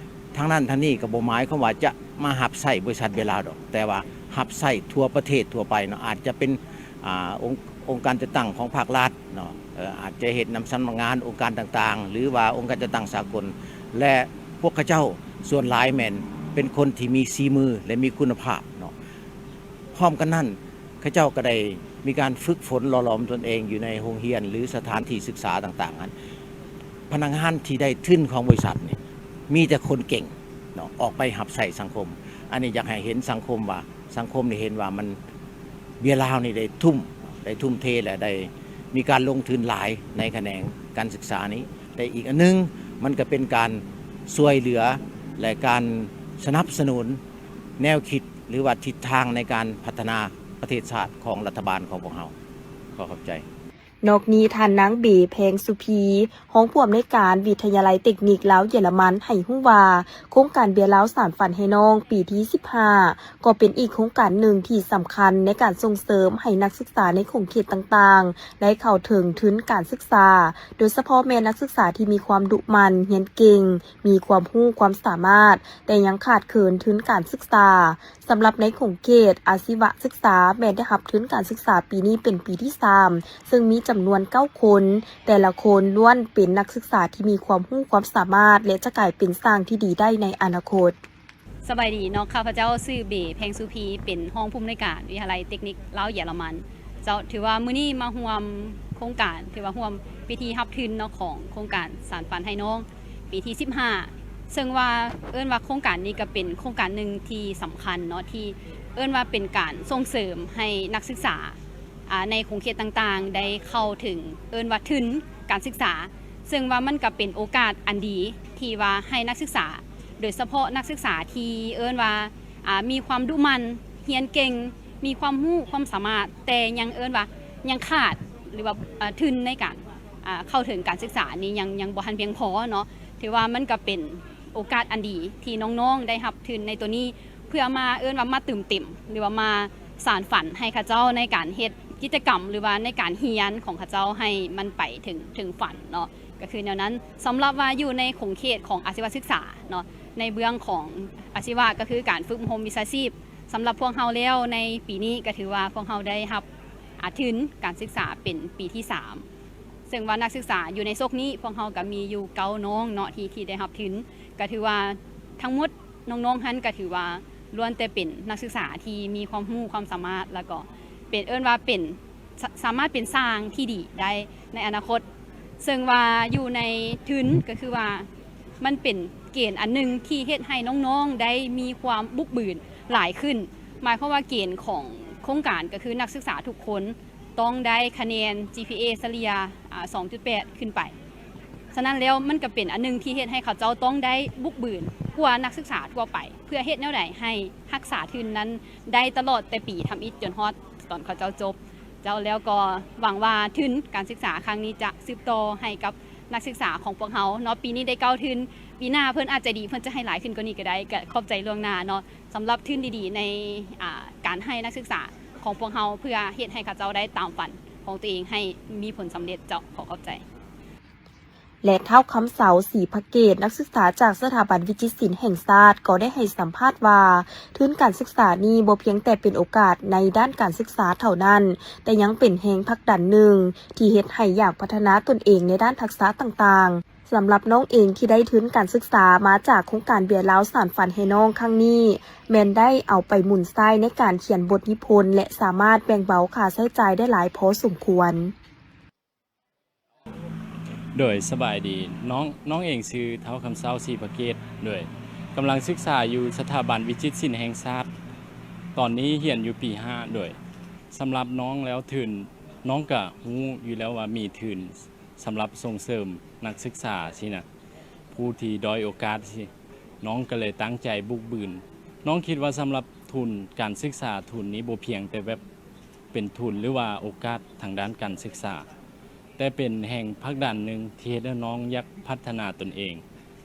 ທັງນັ້ນທັງນີ້ກໍບໍ່ໝາຍຄວາມວ່າຈະມາຮັບໃຊ້ບໍລິສັດເບຍລາວດອກ, ແຕ່ວ່າຮັບໃຊ້ທົ່ວປະເທດທົ່ວໄປເນາະ, ອາດຈະເປັນ ອ່າ ອົງ ອົງການຈັດຕັ້ງຂອງພາກລັດເນາະ, ເອີ ອາດຈະເຮັດນຳສຳນັກງານອົງການຕ່າງໆ ຫຼືວ່າອົງການຈັດຕັ້ງສາກົນ ແລະ ພວກເຂົາເຈົ້າສ່ວນຫຼາຍແມ່ນເປັນຄົນທີ່ມີສີມື ແລະ ມີຄຸນນະພາບເນາະ. ພ້ອມກັນນັ້ນ ເຂົາເຈົ້າກໍໄດ້ມີການຝຶກຝົນຫຼໍ່ຫຼອມຕົນເອງຢູ່ໃນໂຮງຮຽນ ຫຼື ສະຖານທີ່ສຶກສາຕ່າງໆນັ້ນ. ພະນັກງານທີ່ໄດ້ທຶນຂອງບໍລິສັດນີ້ ມີແຕ່ຄົນເກັ່ງເນາະ ອອກໄປຮັບໃຊ້ສັງຄົມ. ອັນນີ້ຢາກໃຫ້ເຫັນສັງຄົມວ່າ ສັງຄົມໄດ້ເຫັນວ່າມັນ ເບຍລາວນີ້ໄດ້ທຸ່ມ ໄດ້ທຸ່ມເທ ແລະ ໄດ້ມີການລົງທຶນຫຼາຍໃນຂະແໜງການສຶກສານີ້. ແລະ ອີກອັນໜຶ່ງ ມັນກໍເປັນການຊ່ວຍເຫຼືອ ແລະ ການສະໜັບສະໜູນແນວຄິດ ຫຼືວ່າທິດທາງໃນການພັດທະນາປະເທດຊາດຂອງລັດຖະບານຂອງພວກເຮົາ. ຂໍຂອບໃຈ. ນອກນີ້ ທ່ານນາງ ເບ ແພງສຸພີ ຮອງຜູ້ອຳນວຍການວິທະຍາໄລເຕັກນິກລາວເຢຍລະມັນ ໃຫ້ຮູ້ວ່າ ໂຄງການເບຍລາວສານຝັນໃຫ້ນ້ອງ ປີທີສິບຫ້າ ກໍເປັນອີກໂຄງການໜຶ່ງທີ່ສຳຄັນໃນການສົ່ງເສີມໃຫ້ນັກສຶກສາໃນຂົງເຂດຕ່າງໆ ໄດ້ເຂົ້າເຖິງທຶນການສຶກສາ, ໂດຍສະເພາະແມ່ນນັກສຶກສາທີ່ມີຄວາມດຸໝັ່ນ, ຮຽນເກັ່ງ, ມີຄວາມຮູ້ຄວາມສາມາດ, ແຕ່ຍັງຂາດເຂີນທຶນການສຶກສາ. ສຳລັບໃນຂົງເຂດອາຊີວະສຶກສາ ແມ່ນໄດ້ຮັບທຶນການສຶກສາປີນີ້ເປັນປີທີສາມ ເຊິ່ງມີຈຳນວນເກົ້າຄົນ, ແຕ່ລະຄົນລ້ວນເປັນນັກສຶກສາທີ່ມີຄວາມຮູ້ຄວາມສາມາດ ແລະ ຈະກາຍເປັນຊ່າງທີ່ດີໄດ້ໃນອະນາຄົດ. ສະບາຍດີເນາະ, ຂ້າພະເຈົ້າຊື່ ເບ ແພງສຸພີ ເປັນຮອງຜູ້ອຳນວຍການວິທະຍາໄລເຕັກນິກລາວເຢຍລະມັນ. ເຈົ້າ, ຖືວ່າມື້ນີ້ມາຮ່ວມໂຄງການ, ຖືວ່າຮ່ວມພິທີຮັບທຶນເນາະ ຂອງໂຄງການສານຝັນໃຫ້ນ້ອງ ປີທີສິບຫ້າ ເຊິ່ງວ່າເອີ້ນວ່າໂຄງການນີ້ກໍເປັນໂຄງການໜຶ່ງທີ່ສຳຄັນເນາະ ທີ່ເອີ້ນວ່າເປັນການສົ່ງເສີມໃຫ້ນັກສຶກສາ ອາ ໃນຂົງເຂດຕ່າງໆ ໄດ້ເຂົ້າເຖິງ ເອີ້ນວ່າທຶນການສຶກສາ, ເຊິ່ງວ່າມັນກໍເປັນໂອກາດອັນດີທີ່ວ່າໃຫ້ນັກສຶກສາ ໂດຍສະເພາະນັກສຶກສາທີ່ເອີ້ນວ່າ ອາ ມີຄວາມດຸໝັ່ນ, ຮຽນເກັ່ງ, ມີຄວາມຮູ້ຄວາມສາມາດ, ແຕ່ຍັງເອີ້ນວ່າຍັງຂາດ ຫຼືວ່າ ອາ ທຶນໃນການ ອາ ເຂົ້າເຖິງການສຶກສານີ້ຍັງ ຍັງບໍ່ທັນພຽງພໍເນາະ. ຖືວ່າມັນກໍເປັນໂອກາດອັນດີທີ່ນ້ອງໆໄດ້ຮັບທຶນໃນໂຕນີ້ ເພື່ອມາ ເອີ້ນວ່າມາຕື່ມເຕັມ ຫຼືວ່າມາສານຝັນໃຫ້ເຂົາເຈົ້າໃນການເຮັດກິດຈະກຳ ຫຼືວ່າໃນການຮຽນຂອງເຂົາເຈົ້າໃຫ້ມັນໄປເຖິງ ເຖິງຝັນເນາະ, ກໍຄືແນວນັ້ນ. ສຳລັບວ່າຢູ່ໃນຂົງເຂດຂອງອາຊີວະສຶກສາເນາະ, ໃນເບື້ອງຂອງອາຊີວະກໍຄືການຝຶກອົບຮົມວິຊາຊີບ, ສຳລັບພວກເຮົາແລ້ວໃນປີນີ້ກໍຖືວ່າພວກເຮົາໄດ້ຮັບ ອາ ທຶນການສຶກສາເປັນປີທີສາມ ເຊິ່ງວ່ານັກສຶກສາຢູ່ໃນສົກນີ້ ພວກເຮົາກໍມີຢູ່ເກົ້ານ້ອງເນາະ ທີ່ ທີ່ໄດ້ຮັບທຶນ. ກໍຖືວ່າທັງໝົດນ້ອງໆຫັ້ນ ກໍຖືວ່າລ້ວນແຕ່ເປັນນັກສຶກສາທີ່ມີຄວາມຮູ້ຄວາມສາມາດ ແລ້ວກໍເປັນ ເອີ້ນວ່າເປັນ ສະ ສາມາດເປັນຊ່າງທີ່ດີໄດ້ໃນອະນາຄົດ. ເຊິ່ງວ່າຢູ່ໃນທຶນ ກໍຄືວ່າມັນເປັນເກນອັນໜຶ່ງທີ່ເຮັດໃຫ້ນ້ອງໆໄດ້ມີຄວາມບຸກບືນຫຼາຍຂຶ້ນ. ໝາຍຄວາມວ່າເກນຂອງໂຄງການ ກໍຄືນັກສຶກສາທຸກຄົນ ຕ້ອງໄດ້ຄະແນນ ຈີພີເອ ສະເລ່ຍ ອາ ສອງຈຸດແປດ ຂຶ້ນໄປ. ສະນັ້ນແລ້ວ ມັນກໍເປັນອັນໜຶ່ງທີ່ເຮັດໃຫ້ເຂົາເຈົ້າຕ້ອງໄດ້ບຸກບືນກວ່ານັກສຶກສາທົ່ວໄປ ເພື່ອເຮັດແນວໃດໃຫ້ຮັກສາທຶນນັ້ນໄດ້ຕະຫຼອດແຕ່ປີທຳອິດຈົນຮອດຕອນເຂົາເຈົ້າຈົບ. ເຈົ້າ ແລ້ວກໍຫວັງວ່າທຶນການສຶກສາຄັ້ງນີ້ຈະສືບຕໍ່ໃຫ້ກັບນັກສຶກສາຂອງພວກເຮົາເນາະ. ປີນີ້ໄດ້ເກົ້າທຶນ, ປີໜ້າເພິ່ນອາດໃຈດີ ເພິ່ນຈະໃຫ້ຫຼາຍຂຶ້ນກວ່ານີ້ກໍໄດ້. ກໍຂອບໃຈລ່ວງໜ້າເນາະ. ສຳລັບທຶນດີໆໃນ ອາ ການໃຫ້ນັກສຶກສາຂອງພວກເຮົາ ເພື່ອເຮັດໃຫ້ເຂົາເຈົ້າໄດ້ຕາມຝັນຂອງຕົວເອງໃຫ້ມີຜົນສຳເລັດ. ເຈົ້າ ຂໍຂອບໃຈ. ແລະ ທ້າວ ຄຳເສົາ ສີພະເກດ ນັກສຶກສາຈາກສະຖາບັນວິຈິດສິນແຫ່ງຊາດ ກໍໄດ້ໃຫ້ສຳພາດວ່າ ທຶນການສຶກສານີ້ບໍ່ພຽງແຕ່ເປັນໂອກາດໃນດ້ານການສຶກສາເທົ່ານັ້ນ, ແຕ່ຍັງເປັນແຮງຜັກດັນໜຶ່ງທີ່ເຮັດໃຫ້ຢາກພັດທະນາຕົນເອງໃນດ້ານທັກສະຕ່າງໆ. ສຳລັບນ້ອງເອງທີ່ໄດ້ທຶນການສຶກສາມາຈາກໂຄງການເບຍລາວສານຝັນໃຫ້ນ້ອງຄັ້ງນີ້ ແມ່ນໄດ້ເອົາໄປໝູນໃຊ້ໃນການຂຽນບົດນິພົນ ແລະ ສາມາດແບ່ງເບົາຄ່າໃຊ້ຈ່າຍໄດ້ຫຼາຍພໍສົມຄວນ. ໂດຍ ສະບາຍດີ ນ້ອງ ນ້ອງເອງຊື່ທ້າວ ຄຳເຊົາ ສີພະເກດ ໂດຍ ກຳລັງສຶກສາຢູ່ສະຖາບັນວິຈິດສິນແຫ່ງຊາດ ຕອນນີ້ຮຽນຢູ່ປີຫ້າ ໂດຍ ສຳລັບນ້ອງແລ້ວທຶນ ນ້ອງກະຮູ້ຢູ່ແລ້ວວ່າມີທຶນ ສຳລັບສົ່ງເສີມນັກສຶກສາຊີ້ນະ ຜູ້ທີ່ດ້ອຍໂອກາດຊີ້ ນ້ອງກໍເລີຍຕັ້ງໃຈບຸກບືນ. ນ້ອງຄິດວ່າສຳລັບທຶນການສຶກສາ ທຶນນີ້ບໍ່ພຽງແຕ່ແບບເປັນທຶນ ຫຼືວ່າໂອກາດທາງດ້ານການສຶກສາ, ແຕ່ເປັນແຮງຜັກດັນໜຶ່ງທີ່ເຮັດໃຫ້ນ້ອງຢາກພັດທະນາຕົນເອງ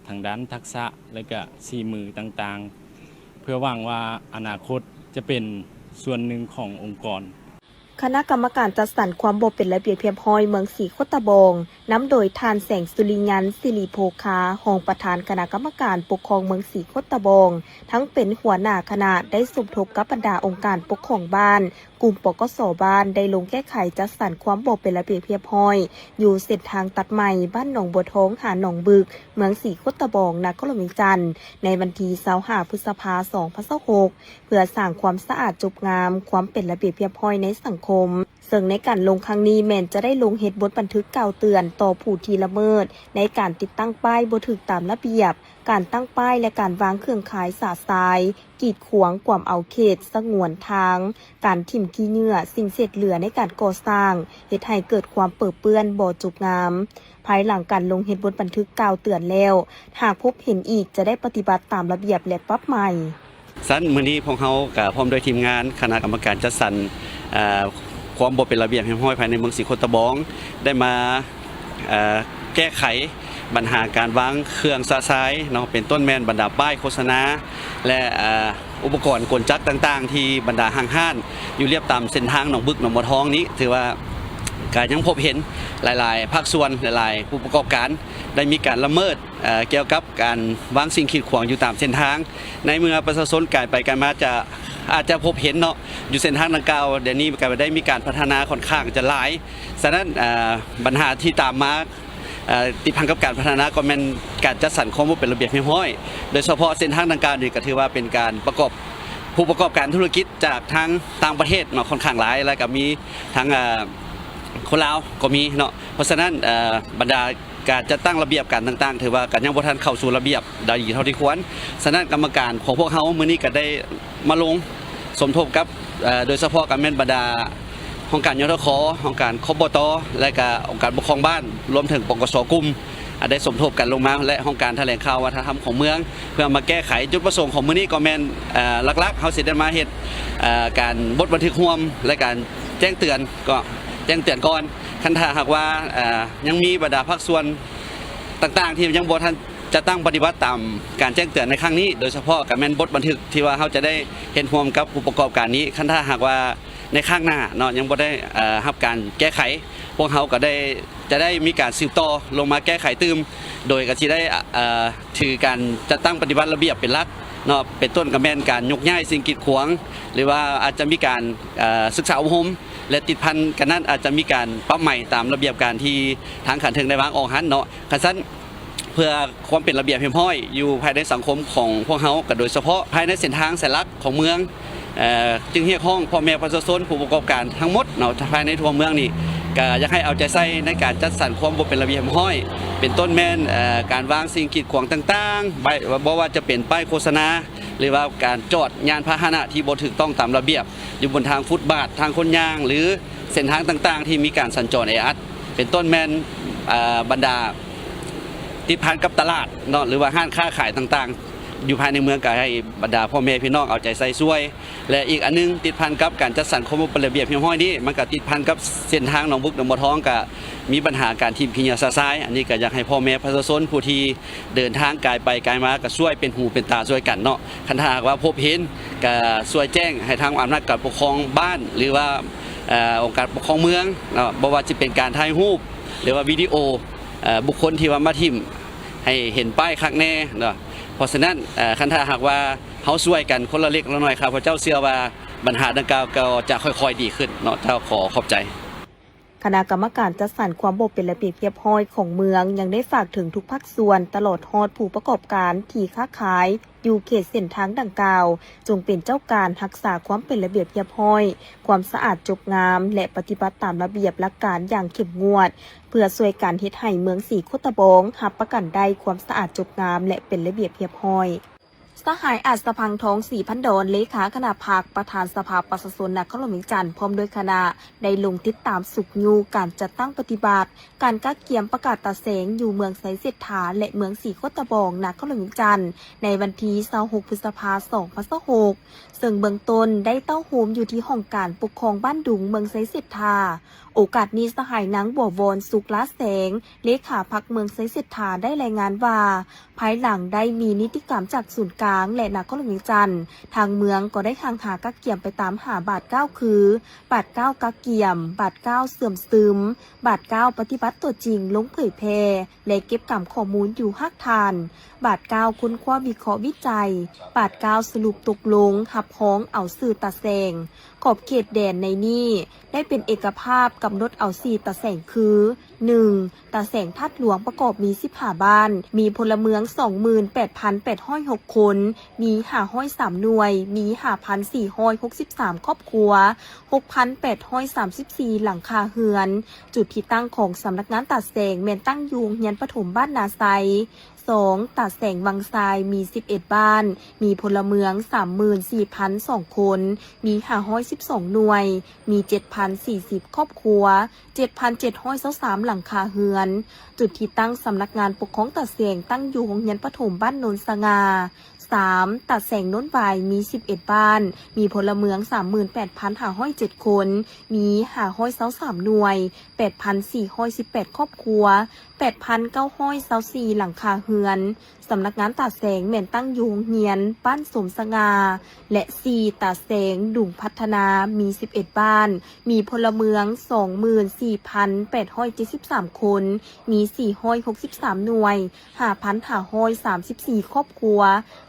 ທາງດ້ານທັກສະ ແລະ ກະສີມືຕ່າງໆ ເພື່ອຫວັງວ່າອະນາຄົດຈະເປັນສ່ວນໜຶ່ງຂອງອົງກອນ. ຄະນະກຳມະການຈັດສັນຄວາມບໍ່ເປັນລະບຽບຮຽບຮ້ອຍເມືອງສີໂຄດຕະບອງ ນຳໂດຍທ່ານ ແສງສຸລິຍັນ ສິລິໂພຄາ ຮອງປະທານຄະນະກຳມະການປົກຄອງເມືອງສີໂຄດຕະບອງ, ທັງເປັນຫົວໜ້າຄະນະ ໄດ້ສົມທົບກັບບັນດາອົງການປົກຄອງບ້ານ, ກຸ່ມ ປກສ ບ້ານ ໄດ້ລົງແກ້ໄຂຈັດສັນຄວາມບໍ່ເປັນລະບຽບຮຽບຮ້ອຍ ຢູ່ເສັ້ນທາງຕັດໃໝ່ ບ້ານໜອງບົວທອງ ຫາໜອງບຶກ ເມືອງສີໂຄດຕະບອງ ນະຄອນຫຼວງວຽງຈັນ ໃນວັນທີຊາວຫ້າ ພຶດສະພາ ສອງພັນຊາວຫົກ ເພື່ອສ້າງຄວາມສະອາດຈົບງາມ, ຄວາມເປັນລະບຽບຮຽບຮ້ອຍໃນສັງຄົມ. ເຊິ່ງໃນການລົງຄັ້ງນີ້ແມ່ນຈະໄດ້ລົງເຮັດບົດບັນທຶກກ່າວເຕືອນຕໍ່ຜູ້ທີ່ລະເມີດໃນການຕິດຕັ້ງປ້າຍບໍ່ຖືກຕາມລະບຽບ, ການຕັ້ງປ້າຍ ແລະ ການວາງເຄື່ອງຂາຍສະສາຍ ກີດຂວາງກວມເອົາເຂດສະຫງວນທາງ, ການຖິ້ມຂີ້ເຫຍື້ອ, ສິ່ງເສດເຫຼືອໃນການກໍ່ສ້າງ ເຮັດໃຫ້ເກີດຄວາມເປິເປື້ອນບໍ່ຈົບງາມ. ພາຍຫຼັງການລົງເຮັດບົດບັນທຶກກ່າວເຕືອນແລ້ວ, ຫາກພົບເຫັນອີກຈະໄດ້ປະຕິບັດຕາມລະບຽບ ແລະ ປັບໃໝ. ຊັ້ນມື້ນີ້ພວກເຮົາກະພ້ອມດ້ວຍທີມງານຄະນະກຳມະການຈັດສັນ ເອີ ຄວາມບໍ່ເປັນລະບຽບຮຽບຮ້ອຍພາຍໃນເມືອງສີໂຄດຕະບອງ ໄດ້ມາ ເອີ ແກ້ໄຂບັນຫາການວາງເຄື່ອງຊະຊາຍເນາະ ເປັນຕົ້ນແມ່ນບັນດາປ້າຍໂຄສະນາ ແລະ ເອີ ອຸປະກອນກົນຈັກຕ່າງໆ ທີ່ບັນດາຫ້າງຮ້ານຢູ່ລຽບຕາມເສັ້ນທາງໜອງບຶກ ໜອງບົວທອງນີ້ ຖືວ່າກະຍັງພົບເຫັນຫຼາຍໆພາກສ່ວນ ຫຼາຍໆຜູ້ປະກອບການ ໄດ້ມີການລະເມີດ ເອີ ກ່ຽວກັບການວາງສິ່ງກີດຂວາງຢູ່ຕາມເສັ້ນທາງ. ໃນເມື່ອປະຊາຊົນກາຍໄປກາຍມາຈະ ອາດຈະພົບເຫັນເນາະ ຢູ່ເສັ້ນທາງດັ່ງກ່າວ ດຽວນີ້ກະໄດ້ມີການພັດທະນາຂ້ອນຂ້າງຈະຫຼາຍ. ສະນັ້ນ ເອີ ບັນຫາທີ່ຕາມມາ ເອີ ຕິດພັນກັບການພັດທະນາກໍແມ່ນການຈັດສັນຄວາມບໍ່ເປັນລະບຽບຮຽບຮ້ອຍ ໂດຍສະເພາະເສັ້ນທາງດັ່ງກ່າວນີ້ກະຖືວ່າເປັນການປະກອບ ຜູ້ປະກອບການທຸລະກິດຈາກທາງຕ່າງປະເທດເນາະ ຂ້ອນຂ້າງຫຼາຍ ແລະກະມີທັງ ເອີ ຄົນລາວກໍມີເນາະ. ເພາະສະນັ້ນ ເອີ ບັນດາ ການຈັດຕັ້ງລະບຽບການຕ່າງໆ ຖືວ່າກະຍັງບໍ່ທັນເຂົ້າສູ່ລະບຽບໄດ້ດີເທົ່າທີ່ຄວນ. ສະນັ້ນກຳມະການຂອງພວກເຮົາມື້ນີ້ກະໄດ້ມາລົງສົມທົບກັບ ເອີ ໂດຍສະເພາະກະແມ່ນບັນດາຫ້ອງການ ຍທຂ, ຫ້ອງການ ຄບຕ ແລະກະອົງການປົກຄອງບ້ານ ລວມເຖິງ ປກສ ກຸ່ມ ອາ ໄດ້ສົມທົບກັນລົງມາ ແລະ ຫ້ອງການຖະແຫຼງຂ່າວວັດທະນະທຳຂອງເມືອງ ເພື່ອມາແກ້ໄຂ. ຈຸດປະສົງຂອງມື້ນີ້ກໍແມ່ນ ເອີ ຫຼັກໆ ເຮົາຊິໄດ້ມາເຮັດ ເອີ ການບົດບັນທຶກຮ່ວມ ແລະ ການແຈ້ງເຕືອນ ກໍແຈ້ງເຕືອນກ່ອນ. ຄັນຖ້າຫາກວ່າ ເອີ ຍັງມີບັນດາພາກສ່ວນຕ່າງໆ ທີ່ຍັງບໍ່ທັນຈັດຕັ້ງປະຕິບັດຕາມການແຈ້ງເຕືອນໃນຄັ້ງນີ້ ໂດຍສະເພາະກະແມ່ນບົດບັນທຶກທີ່ວ່າເຮົາຈະໄດ້ເຮັດຮ່ວມກັບຜູ້ປະກອບການນີ້. ຄັນຖ້າຫາກວ່າໃນຄັ້ງໜ້າເນາະ ຍັງບໍ່ໄດ້ ເອີ ຮັບການແກ້ໄຂ ພວກເຮົາກະໄດ້ ຈະໄດ້ມີການສືບຕໍ່ລົງມາແກ້ໄຂຕື່ມ ໂດຍກະຊິໄດ້ ເອີ ຖືການຈັດຕັ້ງປະຕິບັດລະບຽບເປັນຫຼັກເນາະ ເປັນຕົ້ນກະແມ່ນການຍົກຍ້າຍສິ່ງກີດຂວາງ ຫຼືວ່າອາດຈະມີການ ເອີ ສຶກສາອົບຮົມ ແລະ ຕິດພັນກັນນັ້ນອາດຈະມີການປັບໃໝຕາມລະບຽບການທີ່ທາງຂັ້ນເທິງໄດ້ວາງອອກຫັ້ນເນາະ. ຄັນຊັ້ນ ເພື່ອຄວາມເປັນລະບຽບຮຽບຮ້ອຍຢູ່ພາຍໃນສັງຄົມຂອງພວກເຮົາ ກະໂດຍສະເພາະພາຍໃນເສັ້ນທາງສາຍຫຼັກຂອງເມືອງ ເອີ ຈຶ່ງຮຽກຮ້ອງພໍ່ແມ່ປະຊາຊົນ ຜູ້ປະກອບການທັງໝົດເນາະ ພາຍໃນທົ່ວເມືອງນີ້ ກະຢາກໃຫ້ເອົາໃຈໃສ່ໃນການຈັດສັນຄວາມບໍ່ເປັນລະບຽບຮຽບຮ້ອຍ ເປັນຕົ້ນແມ່ນ ເອີ ການວາງສິ່ງກີດຂວາງຕ່າງໆ ບໍ່ວ່າຈະເປັນປ້າຍໂຄສະນາ ຫຼືວ່າການຈອດຍານພາຫະນະທີ່ບໍ່ຖືກຕ້ອງຕາມລະບຽບ ຢູ່ບົນທາງຟຸດບາດ ທາງຄົນຍ່າງ ຫຼື ເສັ້ນທາງຕ່າງໆ ທີ່ມີການສັນຈອນແອອັດ ເປັນຕົ້ນແມ່ນ ເອີ ບັນດາຕິດພັນກັບຕະຫຼາດເນາະ ຫຼືວ່າຮ້ານຄ້າຂາຍຕ່າງໆ ຢູ່ພາຍໃນເມືອງ ກະໃຫ້ບັນດາພໍ່ແມ່ພີ່ນ້ອງເອົາໃຈໃສ່ຊ່ວຍ. ແລະ ອີກອັນໜຶ່ງ ຕິດພັນກັບການຈັດສັນຄວາມບໍ່ເປັນລະບຽບຮຽບຮ້ອຍນີ້ ມັນກະຕິດພັນກັບເສັ້ນທາງໜອງບຶກ ໜອງບົວທອງ ກະມີບັນຫາການຖິ້ມຂີ້ເຫຍື້ອຊະຊາຍ. ອັນນີ້ກະຢາກໃຫ້ພໍ່ແມ່ປະຊາຊົນຜູ້ທີ່ ເດີນທາງກາຍໄປກາຍມາກະຊ່ວຍເປັນຫູເປັນຕາຊ່ວຍກັນເນາະ. ຄັນຖ້າຫາກວ່າພົບເຫັນກະຊ່ວຍແຈ້ງໃຫ້ທາງອຳນາດການປົກຄອງບ້ານ ຫຼືວ່າ ເອີ ອົງການປົກຄອງເມືອງເນາະ ບໍ່ວ່າຈະເປັນການຖ່າຍຮູບ ຫຼືວ່າວິດີໂອ ເອີ ບຸກຄົນທີ່ວ່າມາຖິ້ມ ໃຫ້ເຫັນປ້າຍຄັກແນ່ເນາະ. ເພາະສະນັ້ນ ເອີ ຄັນຖ້າຫາກວ່າເຮົາຊ່ວຍກັນຄົນລະເລັກລະໜ້ອຍ ຂ້າພະເຈົ້າເຊື່ອວ່າບັນຫາດັ່ງກ່າວກໍຈະຄ່ອຍໆດີຂຶ້ນເນາະ. ເຈົ້າ ຂໍຂອບໃຈ. ຄະນະກຳມະການຈັດສັນຄວາມບໍ່ເປັນລະບຽບຮຽບຮ້ອຍຂອງເມືອງ ຍັງໄດ້ຝາກເຖິງທຸກພາກສ່ວນ ຕະຫຼອດຮອດຜູ້ປະກອບການທີ່ຄ້າຂາຍຢູ່ເຂດເສັ້ນທາງດັ່ງກ່າວ ຈົ່ງເປັນເຈົ້າການຮັກສາຄວາມເປັນລະບຽບຮຽບຮ້ອຍ, ຄວາມສະອາດຈົບງາມ ແລະ ປະຕິບັດຕາມລະບຽບຫຼັກການຢ່າງເຂັ້ມງວດ ເພື່ອຊ່ວຍກັນເຮັດໃຫ້ເມືອງສີໂຄດຕະບອງຮັບປະກັນໄດ້ຄວາມສະອາດຈົບງາມ ແລະ ເປັນລະບຽບຮຽບຮ້ອຍ. ສະຫາຍ ອັດສະພັງທອງ ສີພັນດອນ ເລຂາຄະນະພັກ ປະທານສະພາປະຊາຊົນນະຄອນຫຼວງວຽງຈັນ ພ້ອມດ້ວຍຄະນະ ໄດ້ລົງຕິດຕາມຊຸກຍູ້ການຈັດຕັ້ງປະຕິບັດການກະກຽມປະກາດຕາແສງຢູ່ເມືອງໄຊເສດຖາ ແລະ ເມືອງສີໂຄດຕະບອງ ນະຄອນຫຼວງວຽງຈັນ ໃນວັນທີຊາວຫົກ ພຶດສະພາ ສອງພັນຊາວຫົກ ເຊິ່ງເບື້ອງຕົ້ນໄດ້ເຕົ້າໂຮມຢູ່ທີ່ຫ້ອງການປົກຄອງບ້ານດຸງ ເມືອງໄຊເສດຖາ. ໂອກາດນີ້ ສະຫາຍ ນາງ ບົວວອນ ສຸກລາແສງ ເລຂາພັກເມືອງໄຊເສດຖາ ໄດ້ລາຍງານວ່າ ພາຍຫຼັງໄດ້ມີນິຕິກຳຈາກສູນກາງ ແລະ ນະຄອນຫຼວງວຽງຈັນ, ທາງເມືອງກໍໄດ້ຮັ່ງຫາກະກຽມໄປຕາມຫ້າບາດກ້າວ ຄື ບາດກ້າວກະກຽມ, ບາດກ້າວເຊື່ອມຊຶມ, ບາດກ້າວປະຕິບັດຕົວຈິງລົງເຜີຍແຜ່ ແລະ ເກັບກຳຂໍ້ມູນຢູ່ຮາກຖານ, ບາດກ້າວຄົ້ນຄວ້າວິເຄາະວິໄຈ, ບາດກ້າວສະຫຼຸບຕົກລົງຮັບຮອງເອົາຊື່ຕາແສງ. ຂອບເຂດແດນໃນນີ້ໄດ້ເປັນເອກະພາບກຳນົດເອົາສີ່ຕາແສງຄື ໜຶ່ງ ຕາແສງທາດຫຼວງປະກອບມີສິບຫ້າບ້ານ, ມີພົນລະເມືອງສອງໝື່ນແປດພັນແປດຮ້ອຍຫົກຄົນ, ມີຫ້າຮ້ອຍສາມໜ່ວຍ, ມີຫ້າພັນສີ່ຮ້ອຍຫົກສິບສາມຄອບຄົວ, ຫົກພັນແປດຮ້ອຍສາມສິບສີ່ຫຼັງຄາເຮືອນ. ຈຸດທີ່ຕັ້ງຂອງສຳນັກງານຕາແສງແມ່ນຕັ້ງຢູ່ໂຮງຮຽນປະຖົມບ້ານນາໄຊ. ສອງ ຕາແສງວັງຊາຍ ມີສິບເອັດບ້ານ, ມີພົນລະເມືອງສາມໝື່ນສີ່ພັນສອງຄົນ, ມີຫ້າຮ້ອຍສິບສອງໜ່ວຍ, ມີເຈັດພັນສີ່ສິບຄອບຄົວ, ເຈັດພັນເຈັດຮ້ອຍຊາວສາມຫຼັງຄາເຮືອນ. ຈຸດທີ່ຕັ້ງສຳນັກງານປົກຄອງຕາແສງ ຕັ້ງຢູ່ໂຮງຮຽນປະຖົມບ້ານໂນນສະຫງ່າ. ສາມ ຕາແສງໂນນຫວາຍ ມີສິບເອັດບ້ານ, ມີພົນລະເມືອງສາມໝື່ນແປດພັນຫ້າຮ້ອຍເຈັດຄົນ, ມີຫ້າຮ້ອຍຊາວສາມໜ່ວຍ, ແປດພັນສີ່ຮ້ອຍສິບແປດຄອບຄົວ, ແປດພັນເກົ້າຮ້ອຍຊາວສີ່ຫຼັງຄາເຮືອນ. ສຳນັກງານຕາແສງແມ່ນຕັ້ງຢູ່ໂຮງຮຽນບ້ານສົມສະຫງ່າ ແລະ ສີ່ ຕາແສງດຸງພັດທະນາ ມີສິບເອັດບ້ານ, ມີພົນລະເມືອງສອງໝື່ນສີ່ພັນແປດຮ້ອຍເຈັດສິບສາມຄົນ, ມີສີ່ຮ້ອຍຫົກສິບສາມໜ່ວຍ, ຫ້າພັນຫ້າຮ້ອຍສາມສິບສີ່ຄອບຄົວ,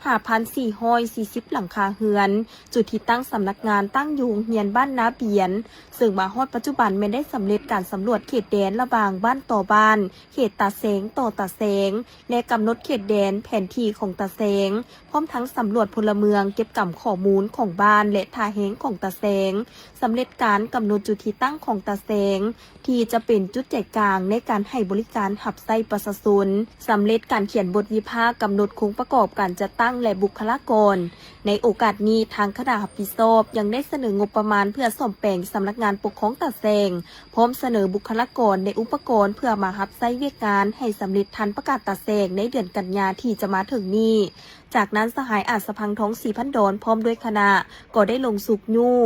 ຫ້າພັນສີ່ຮ້ອຍສີ່ສິບຫຼັງຄາເຮືອນ. ຈຸດທີ່ຕັ້ງສຳນັກງານຕັ້ງຢູ່ໂຮງຮຽນບ້ານນາບຽນ, ເຊິ່ງມາຮອດປັດຈຸບັນແມ່ນໄດ້ສຳເລັດການສຳຫຼວດເຂດແດນລະຫວ່າງບ້ານຕໍ່ບ້ານ, ເຂດຕາແສງຕໍ່ຕາແສງ ແລະ ກຳນົດເຂດແດນແຜນທີ່ຂອງຕາແສງ, ພ້ອມທັງສຳຫຼວດພົນລະເມືອງ, ເກັບກຳຂໍ້ມູນຂອງບ້ານ ແລະ ທ່າແຮງຂອງຕາແສງ, ສຳເລັດການກຳນົດຈຸດທີ່ຕັ້ງຂອງຕາແສງ ທີ່ຈະເປັນຈຸດໃຈກາງໃນການໃຫ້ບໍລິການຮັບໃຊ້ປະຊາຊົນ, ສຳເລັດການຂຽນບົດວິພາກກຳນົດໂຄງປະກອບການຈັດຕັ້ງ ແລະ ບຸກຄະລາກອນ. ໃນໂອກາດນີ້, ທາງຄະນະຮັບຜິດຊອບຍັງໄດ້ສະເໜີງົບປະມານເພື່ອສ້ອມແປງສຳນັກງານປົກຄອງຕາແສງ, ພ້ອມສະເໜີບຸກຄະລາກອນ ແລະ ອຸປະກອນເພື່ອມາຮັບໃຊ້ວຽກງານໃຫ້ສຳເລັດທັນປະກາດຕາແສງໃນເດືອນກັນຍາທີ່ຈະມາເຖິງນີ້. ຈາກນັ້ນ, ສະຫາຍອາດສະພັງທອງ ສີພັນດອນ ພ້ອມດ້ວຍຄະນະ ກໍໄດ້ລົງຊຸກຍູ້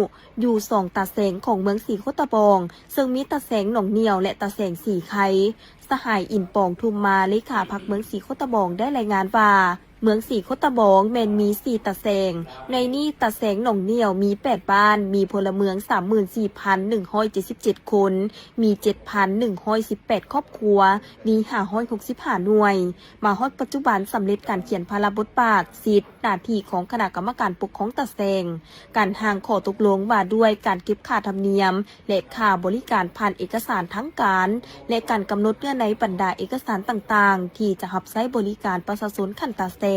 ຢູ່ສອງຕາແສງຂອງເມືອງສີໂຄດຕະບອງ, ເຊິ່ງມີຕາແສງໜອງໜຽວ ແລະ ຕາແສງສີໄຄ. ສະຫາຍ ອິນປອງ ທຸມມາ ເລຂາພັກເມືອງສີໂຄດຕະບອງ ໄດ້ລາຍງານວ່າ ເມືອງສີໂຄດຕະບອງແມ່ນມີສີ່ຕາແສງ, ໃນນີ້ຕາແສງໜອງໜຽວມີແປດບ້ານ, ມີພົນລະເມືອງສາມໝື່ນສີ່ພັນໜຶ່ງຮ້ອຍເຈັດສິບເຈັດຄົນ, ມີເຈັດພັນໜຶ່ງຮ້ອຍສິບແປດຄອບຄົວ, ມີຫ້າຮ້ອຍຫົກສິບຫ້າໜ່ວຍ. ມາຮອດປັດຈຸບັນສຳເລັດການຂຽນພາລະບົດບາດ, ສິດ, ໜ້າທີ່ຂອງຄະນະກຳມະການປົກຄອງຕາແສງ, ການຮ່າງຂໍ້ຕົກລົງວ່າດ້ວຍການເກັບຄ່າທຳນຽມ ແລະ ຄ່າບໍລິການຜ່ານເອກະສານທາງການ ແລະ ການກຳນົດເນື້ອໃນບັນດາເອກະສານຕ່າງໆ ທີ່ຈະຮັບໃຊ້ບໍລິການປະຊາຊົນຂັ້ນຕາແສງ.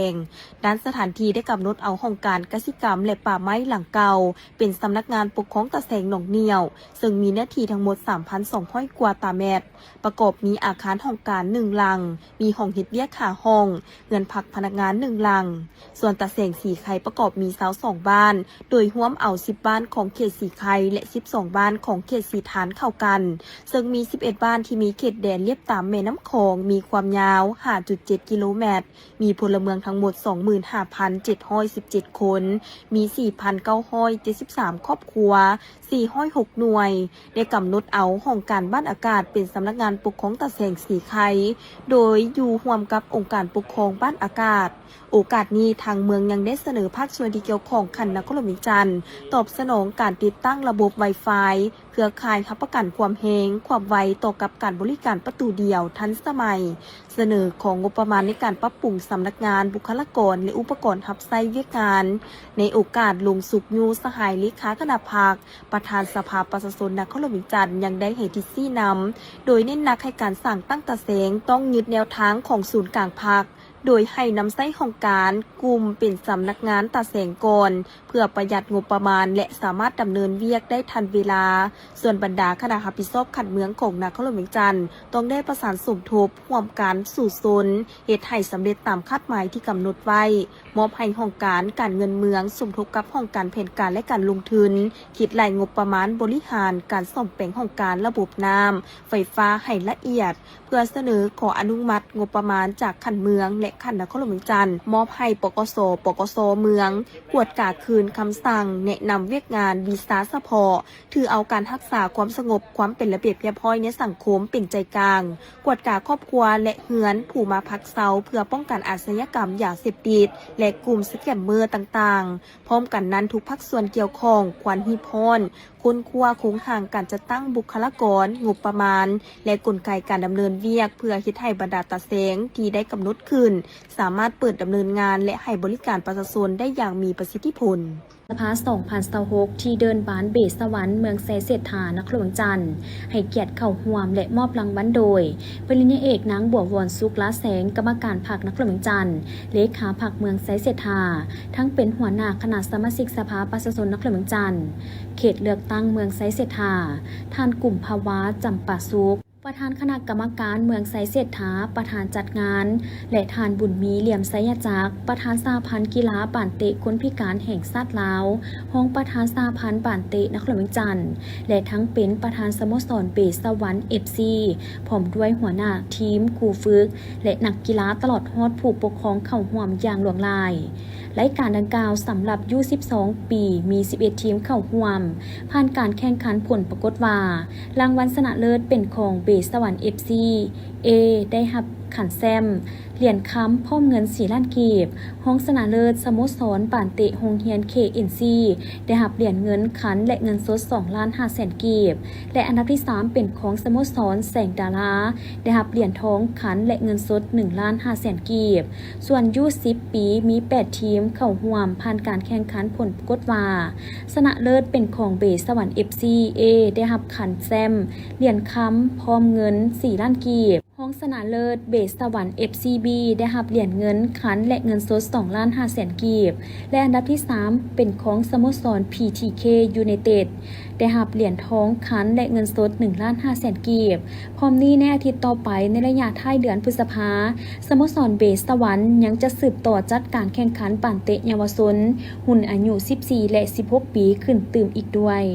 ດ້ານສະຖານທີ່ໄດ້ກຳນົດເອົາຫ້ອງການກະສິກຳ ແລະ ປ່າໄມ້ຫຼັງເກົ່າ ເປັນສຳນັກງານປົກຄອງຕາແສງໜອງໜຽວ, ເຊິ່ງມີເນື້ອທີ່ທັງໝົດສາມພັນສອງຮ້ອຍກວ່າຕາແມັດ, ປະກອບມີອາຄານຫ້ອງການໜຶ່ງຫຼັງ, ມີຫ້ອງເຮັດວຽກຫ້າຫ້ອງ, ເຮືອນພັກພະນັກງານໜຶ່ງຫຼັງ. ສ່ວນຕາແສງສີໄຄປະກອບມີຊາວສອງບ້ານ, ໂດຍຮວມເອົາສິບບ້ານຂອງເຂດສີໄຄ ແລະ ສິບສອງບ້ານຂອງເຂດສີທານເຂົ້າກັນ, ເຊິ່ງມີສິບເອັດບ້ານທີ່ມີເຂດແດນລຽບຕາມແມ່ນ້ຳຂອງ, ມີຄວາມຍາວຫ້າຈຸດເຈັດກິໂລແມັດ, ມີພົນລະເມືອງທັງໝົດສອງໝື່ນຫ້າພັນເຈັດຮ້ອຍສິບເຈັດຄົນ, ມີສີ່ພັນເກົ້າຮ້ອຍເຈັດສິບສາມຄອບຄົວ, ສີ່ຮ້ອຍຫົກໜ່ວຍ, ໄດ້ກຳນົດເອົາຫ້ອງການບ້ານອາກາດເປັນສຳນັກງານປົກຄອງຕາແສງສີໄຄ, ໂດຍຢູ່ຮ່ວມກັບອົງການປົກຄອງບ້ານອາກາດ. ໂອກາດນີ້, ທາງເມືອງຍັງໄດ້ສະເໜີພາກສ່ວນທີ່ກ່ຽວຂ້ອງຂັ້ນນະຄອນຫຼວງວຽງຈັນ ຕອບສະໜອງການຕິດຕັ້ງລະບົບ Wi-Fi ເຄືອຂ່າຍຮັບປະກັນຄວາມແຮງ, ຄວາມໄວຕໍ່ກັບການບໍລິການປະຕູດຽວທັນສະໄໝ, ສະເໜີຂໍງົບປະມານໃນການປັບປຸງສຳນັກງານ, ບຸກຄະລາກອນ ແລະ ອຸປະກອນຮັບໃຊ້ວຽກງານ. ໃນໂອກາດລົງຊຸກຍູ້, ສະຫາຍເລຂາຄະນະພັກ, ປະທານສະພາປະຊາຊົນນະຄອນຫຼວງວຽງຈັນ ຍັງໄດ້ໃຫ້ທິດຊີ້ນຳ, ໂດຍເນັ້ນໜັກໃຫ້ການສ້າງຕັ້ງຕາແສງຕ້ອງຍຶດແນວທາງຂອງສູນກາງພັກ, ໂດຍໃຫ້ນຳໃຊ້ຫ້ອງການກຸ່ມເປັນສຳນັກງານຕາແສງກ່ອນ ເພື່ອປະຢັດງົບປະມານ ແລະ ສາມາດດຳເນີນວຽກໄດ້ທັນເວລາ. ສ່ວນບັນດາຄະນະຮັບຜິດຊອບຂັ້ນເມືອງຂອງນະຄອນຫຼວງວຽງຈັນ ຕ້ອງໄດ້ປະສານສົມທົບຮ່ວມກັນສູ້ຊົນ ເຮັດໃຫ້ສຳເລັດຕາມຄາດໝາຍທີ່ກຳນົດໄວ້, ມອບໃຫ້ຫ້ອງການການເງິນເມືອງສົມທົບກັບຫ້ອງການແຜນການ ແລະ ການລົງທຶນ, ຄິດໄລ່ງົບປະມານບໍລິຫານການສ້ອມແປງຫ້ອງການລະບົບນ້ຳ, ໄຟຟ້າໃຫ້ລະອຽດ, ເພື່ອສະເໜີຂໍອະນຸມັດງົບປະມານຈາກຂັ້ນເມືອງ ແລະ ຂັ້ນນະຄອນຫຼວງວຽງຈັນ ມອບໃຫ້ ປກສ, ປກສ ເມືອງ ກວດກາຄືນຄຳສັ່ງແນະນຳວຽກງານວິຊາສະເພາະ, ຖືເອົາການຮັກສາຄວາມສະຫງົບ, ຄວາມເປັນລະບຽບຮຽບຮ້ອຍໃນສັງຄົມເປັນໃຈກາງ, ກວດກາຄອບຄົວ ແລະ ເຮືອນຜູ້ມາພັກເຊົາ ເພື່ອປ້ອງກັນອາຊະຍາກຳຢາເສບຕິດ ແລະ ກຸ່ມສະແກມເມີຕ່າງໆ. ພ້ອມກັນນັ້ນ, ທຸກພາກສ່ວນກ່ຽວຂ້ອງຄວນຮີບຮ້ອນ, ຄົ້ນຄວ້າໂຄງຮ່າງການຈັດຕັ້ງບຸກຄະລາກອນ, ງົບປະມານ ແລະ ກົນໄກການດຳເນີນວຽກ ເພື່ອເຮັດໃຫ້ບັນດາຕາແສງທີ່ໄດ້ກຳນົດຂຶ້ນ ສາມາດເປີດດຳເນີນງານ ແລະ ໃຫ້ບໍລິການປະຊາຊົນໄດ້ຢ່າງມີປະສິດທິຜົນ. ສະພາສອງພັນຊາວຫົກ ທີ່ເດີ່ນບານເບດສະຫວັນ ເມືອງໄຊເສດຖາ ນະຄອນຫຼວງວຽງຈັນ ໃຫ້ກຽດເຂົ້າຮ່ວມ ແລະ ມອບລາງວັນໂດຍ ປະລິນຍາເອກ ນາງ ບົວວອນ ສຸກລາແສງ ກຳມະການພັກນະຄອນຫຼວງວຽງຈັນ, ເລຂາພັກເມືອງໄຊເສດຖາ, ທັງເປັນຫົວໜ້າຄະນະສະມາຊິກສະພາປະຊາຊົນນະຄອນຫຼວງວຽງຈັນ ເຂດເລືອກຕັ້ງເມືອງໄຊເສດຖາ, ທ່ານ ກຸມພະວາ ຈຳປາສຸກ, ປະທານຄະນະກຳມະການເມືອງໄຊເສດຖາ, ປະທານຈັດງານ ແລະ ທ່ານ ບຸນມີ ຫຼຽມໄຊຍະຈັກ, ປະທານສະຫະພັນກິລາບານເຕະຄົນພິການແຫ່ງຊາດລາວ, ຮອງປະທານສະຫະພັນບານເຕະນະຄອນຫຼວງວຽງຈັນ ແລະ ທັງເປັນປະທານສະໂມສອນເບສະຫວັນ ເອັຟຊີ ພ້ອມດ້ວຍຫົວໜ້າທີມ, ຄູຝຶກ ແລະ ນັກກິລາ ຕະຫຼອດຮອດຜູ້ປົກຄອງເຂົ້າຮ່ວມຢ່າງຫຼວງຫຼາຍ. ລາຍການດັ່ງກ່າວສຳລັບຢູສິບສອງປີ ມີສິບເອັດທີມເຂົ້າຮ່ວມ. ຜ່ານການແຂ່ງຂັນ ຜົນປາກົດວ່າ ລາງວັນຊະນະເລີດເປັນຂອງເບສະຫວັນ ເອັຟຊີ ເອ ໄດ້ຮັບຂັນແຊ້ມ, ຫຼຽນຄຳ ພ້ອມເງິນສີ່ລ້ານກີບ, ຮອງຊະນະເລີດສະໂມສອນບານເຕະໂຮງຮຽນ ເຄເອັນຊີ ໄດ້ຮັບຫຼຽນເງິນຂັນ ແລະ ເງິນສົດສອງລ້ານຫ້າແສນກີບ ແລະ ອັນດັບທີສາມເປັນຂອງສະໂມສອນແສງດາລາ ໄດ້ຮັບຫຼຽນທອງຂັນ ແລະ ເງິນສົດໜຶ່ງລ້ານຫ້າແສນກີບ. ສ່ວນຢູສິບປີ ມີແປດທີມເຂົ້າຮ່ວມ. ຜ່ານການແຂ່ງຂັນ ຜົນປາກົດວ່າ ຊະນະເລີດເປັນຂອງເບສະຫວັນ ເອັຟຊີ ເອ ໄດ້ຮັບຂັນແຊ້ມ, ຫຼຽນຄຳ ພ້ອມເງິນສີ່ລ້ານກີບ, ຮອງຊະນະເລີດເບສະຫວັນ ເອັຟຊີ ບີ ໄດ້ຮັບຫຼຽນເງິນຂັນ ແລະ ເງິນສົດສອງລ້ານຫ້າແສນກີບ ແລະ ອັນດັບທີສາມເປັນຂອງສະໂມສອນ ພີທີເຄ ຢູໄນເຕັດ ໄດ້ຮັບຫຼຽນທອງຂັນ ແລະ ເງິນສົດໜຶ່ງລ້ານຫ້າແສນກີບ. ພ້ອມນີ້ໃນອາທິດຕໍ່ໄປ ໃນໄລຍະທ້າຍເດືອນພຶດສະພາ, ສະໂມສອນເບສະຫວັນຍັງຈະສືບຕໍ່ຈັດການແຂ່ງຂັນບານເຕະເຍົາວະຊົນ ຮຸ່ນອາຍຸສິບສີ່ ແລະ ສິບຫົກປີຂຶ້ນຕື່ມອີກດ້ວຍ.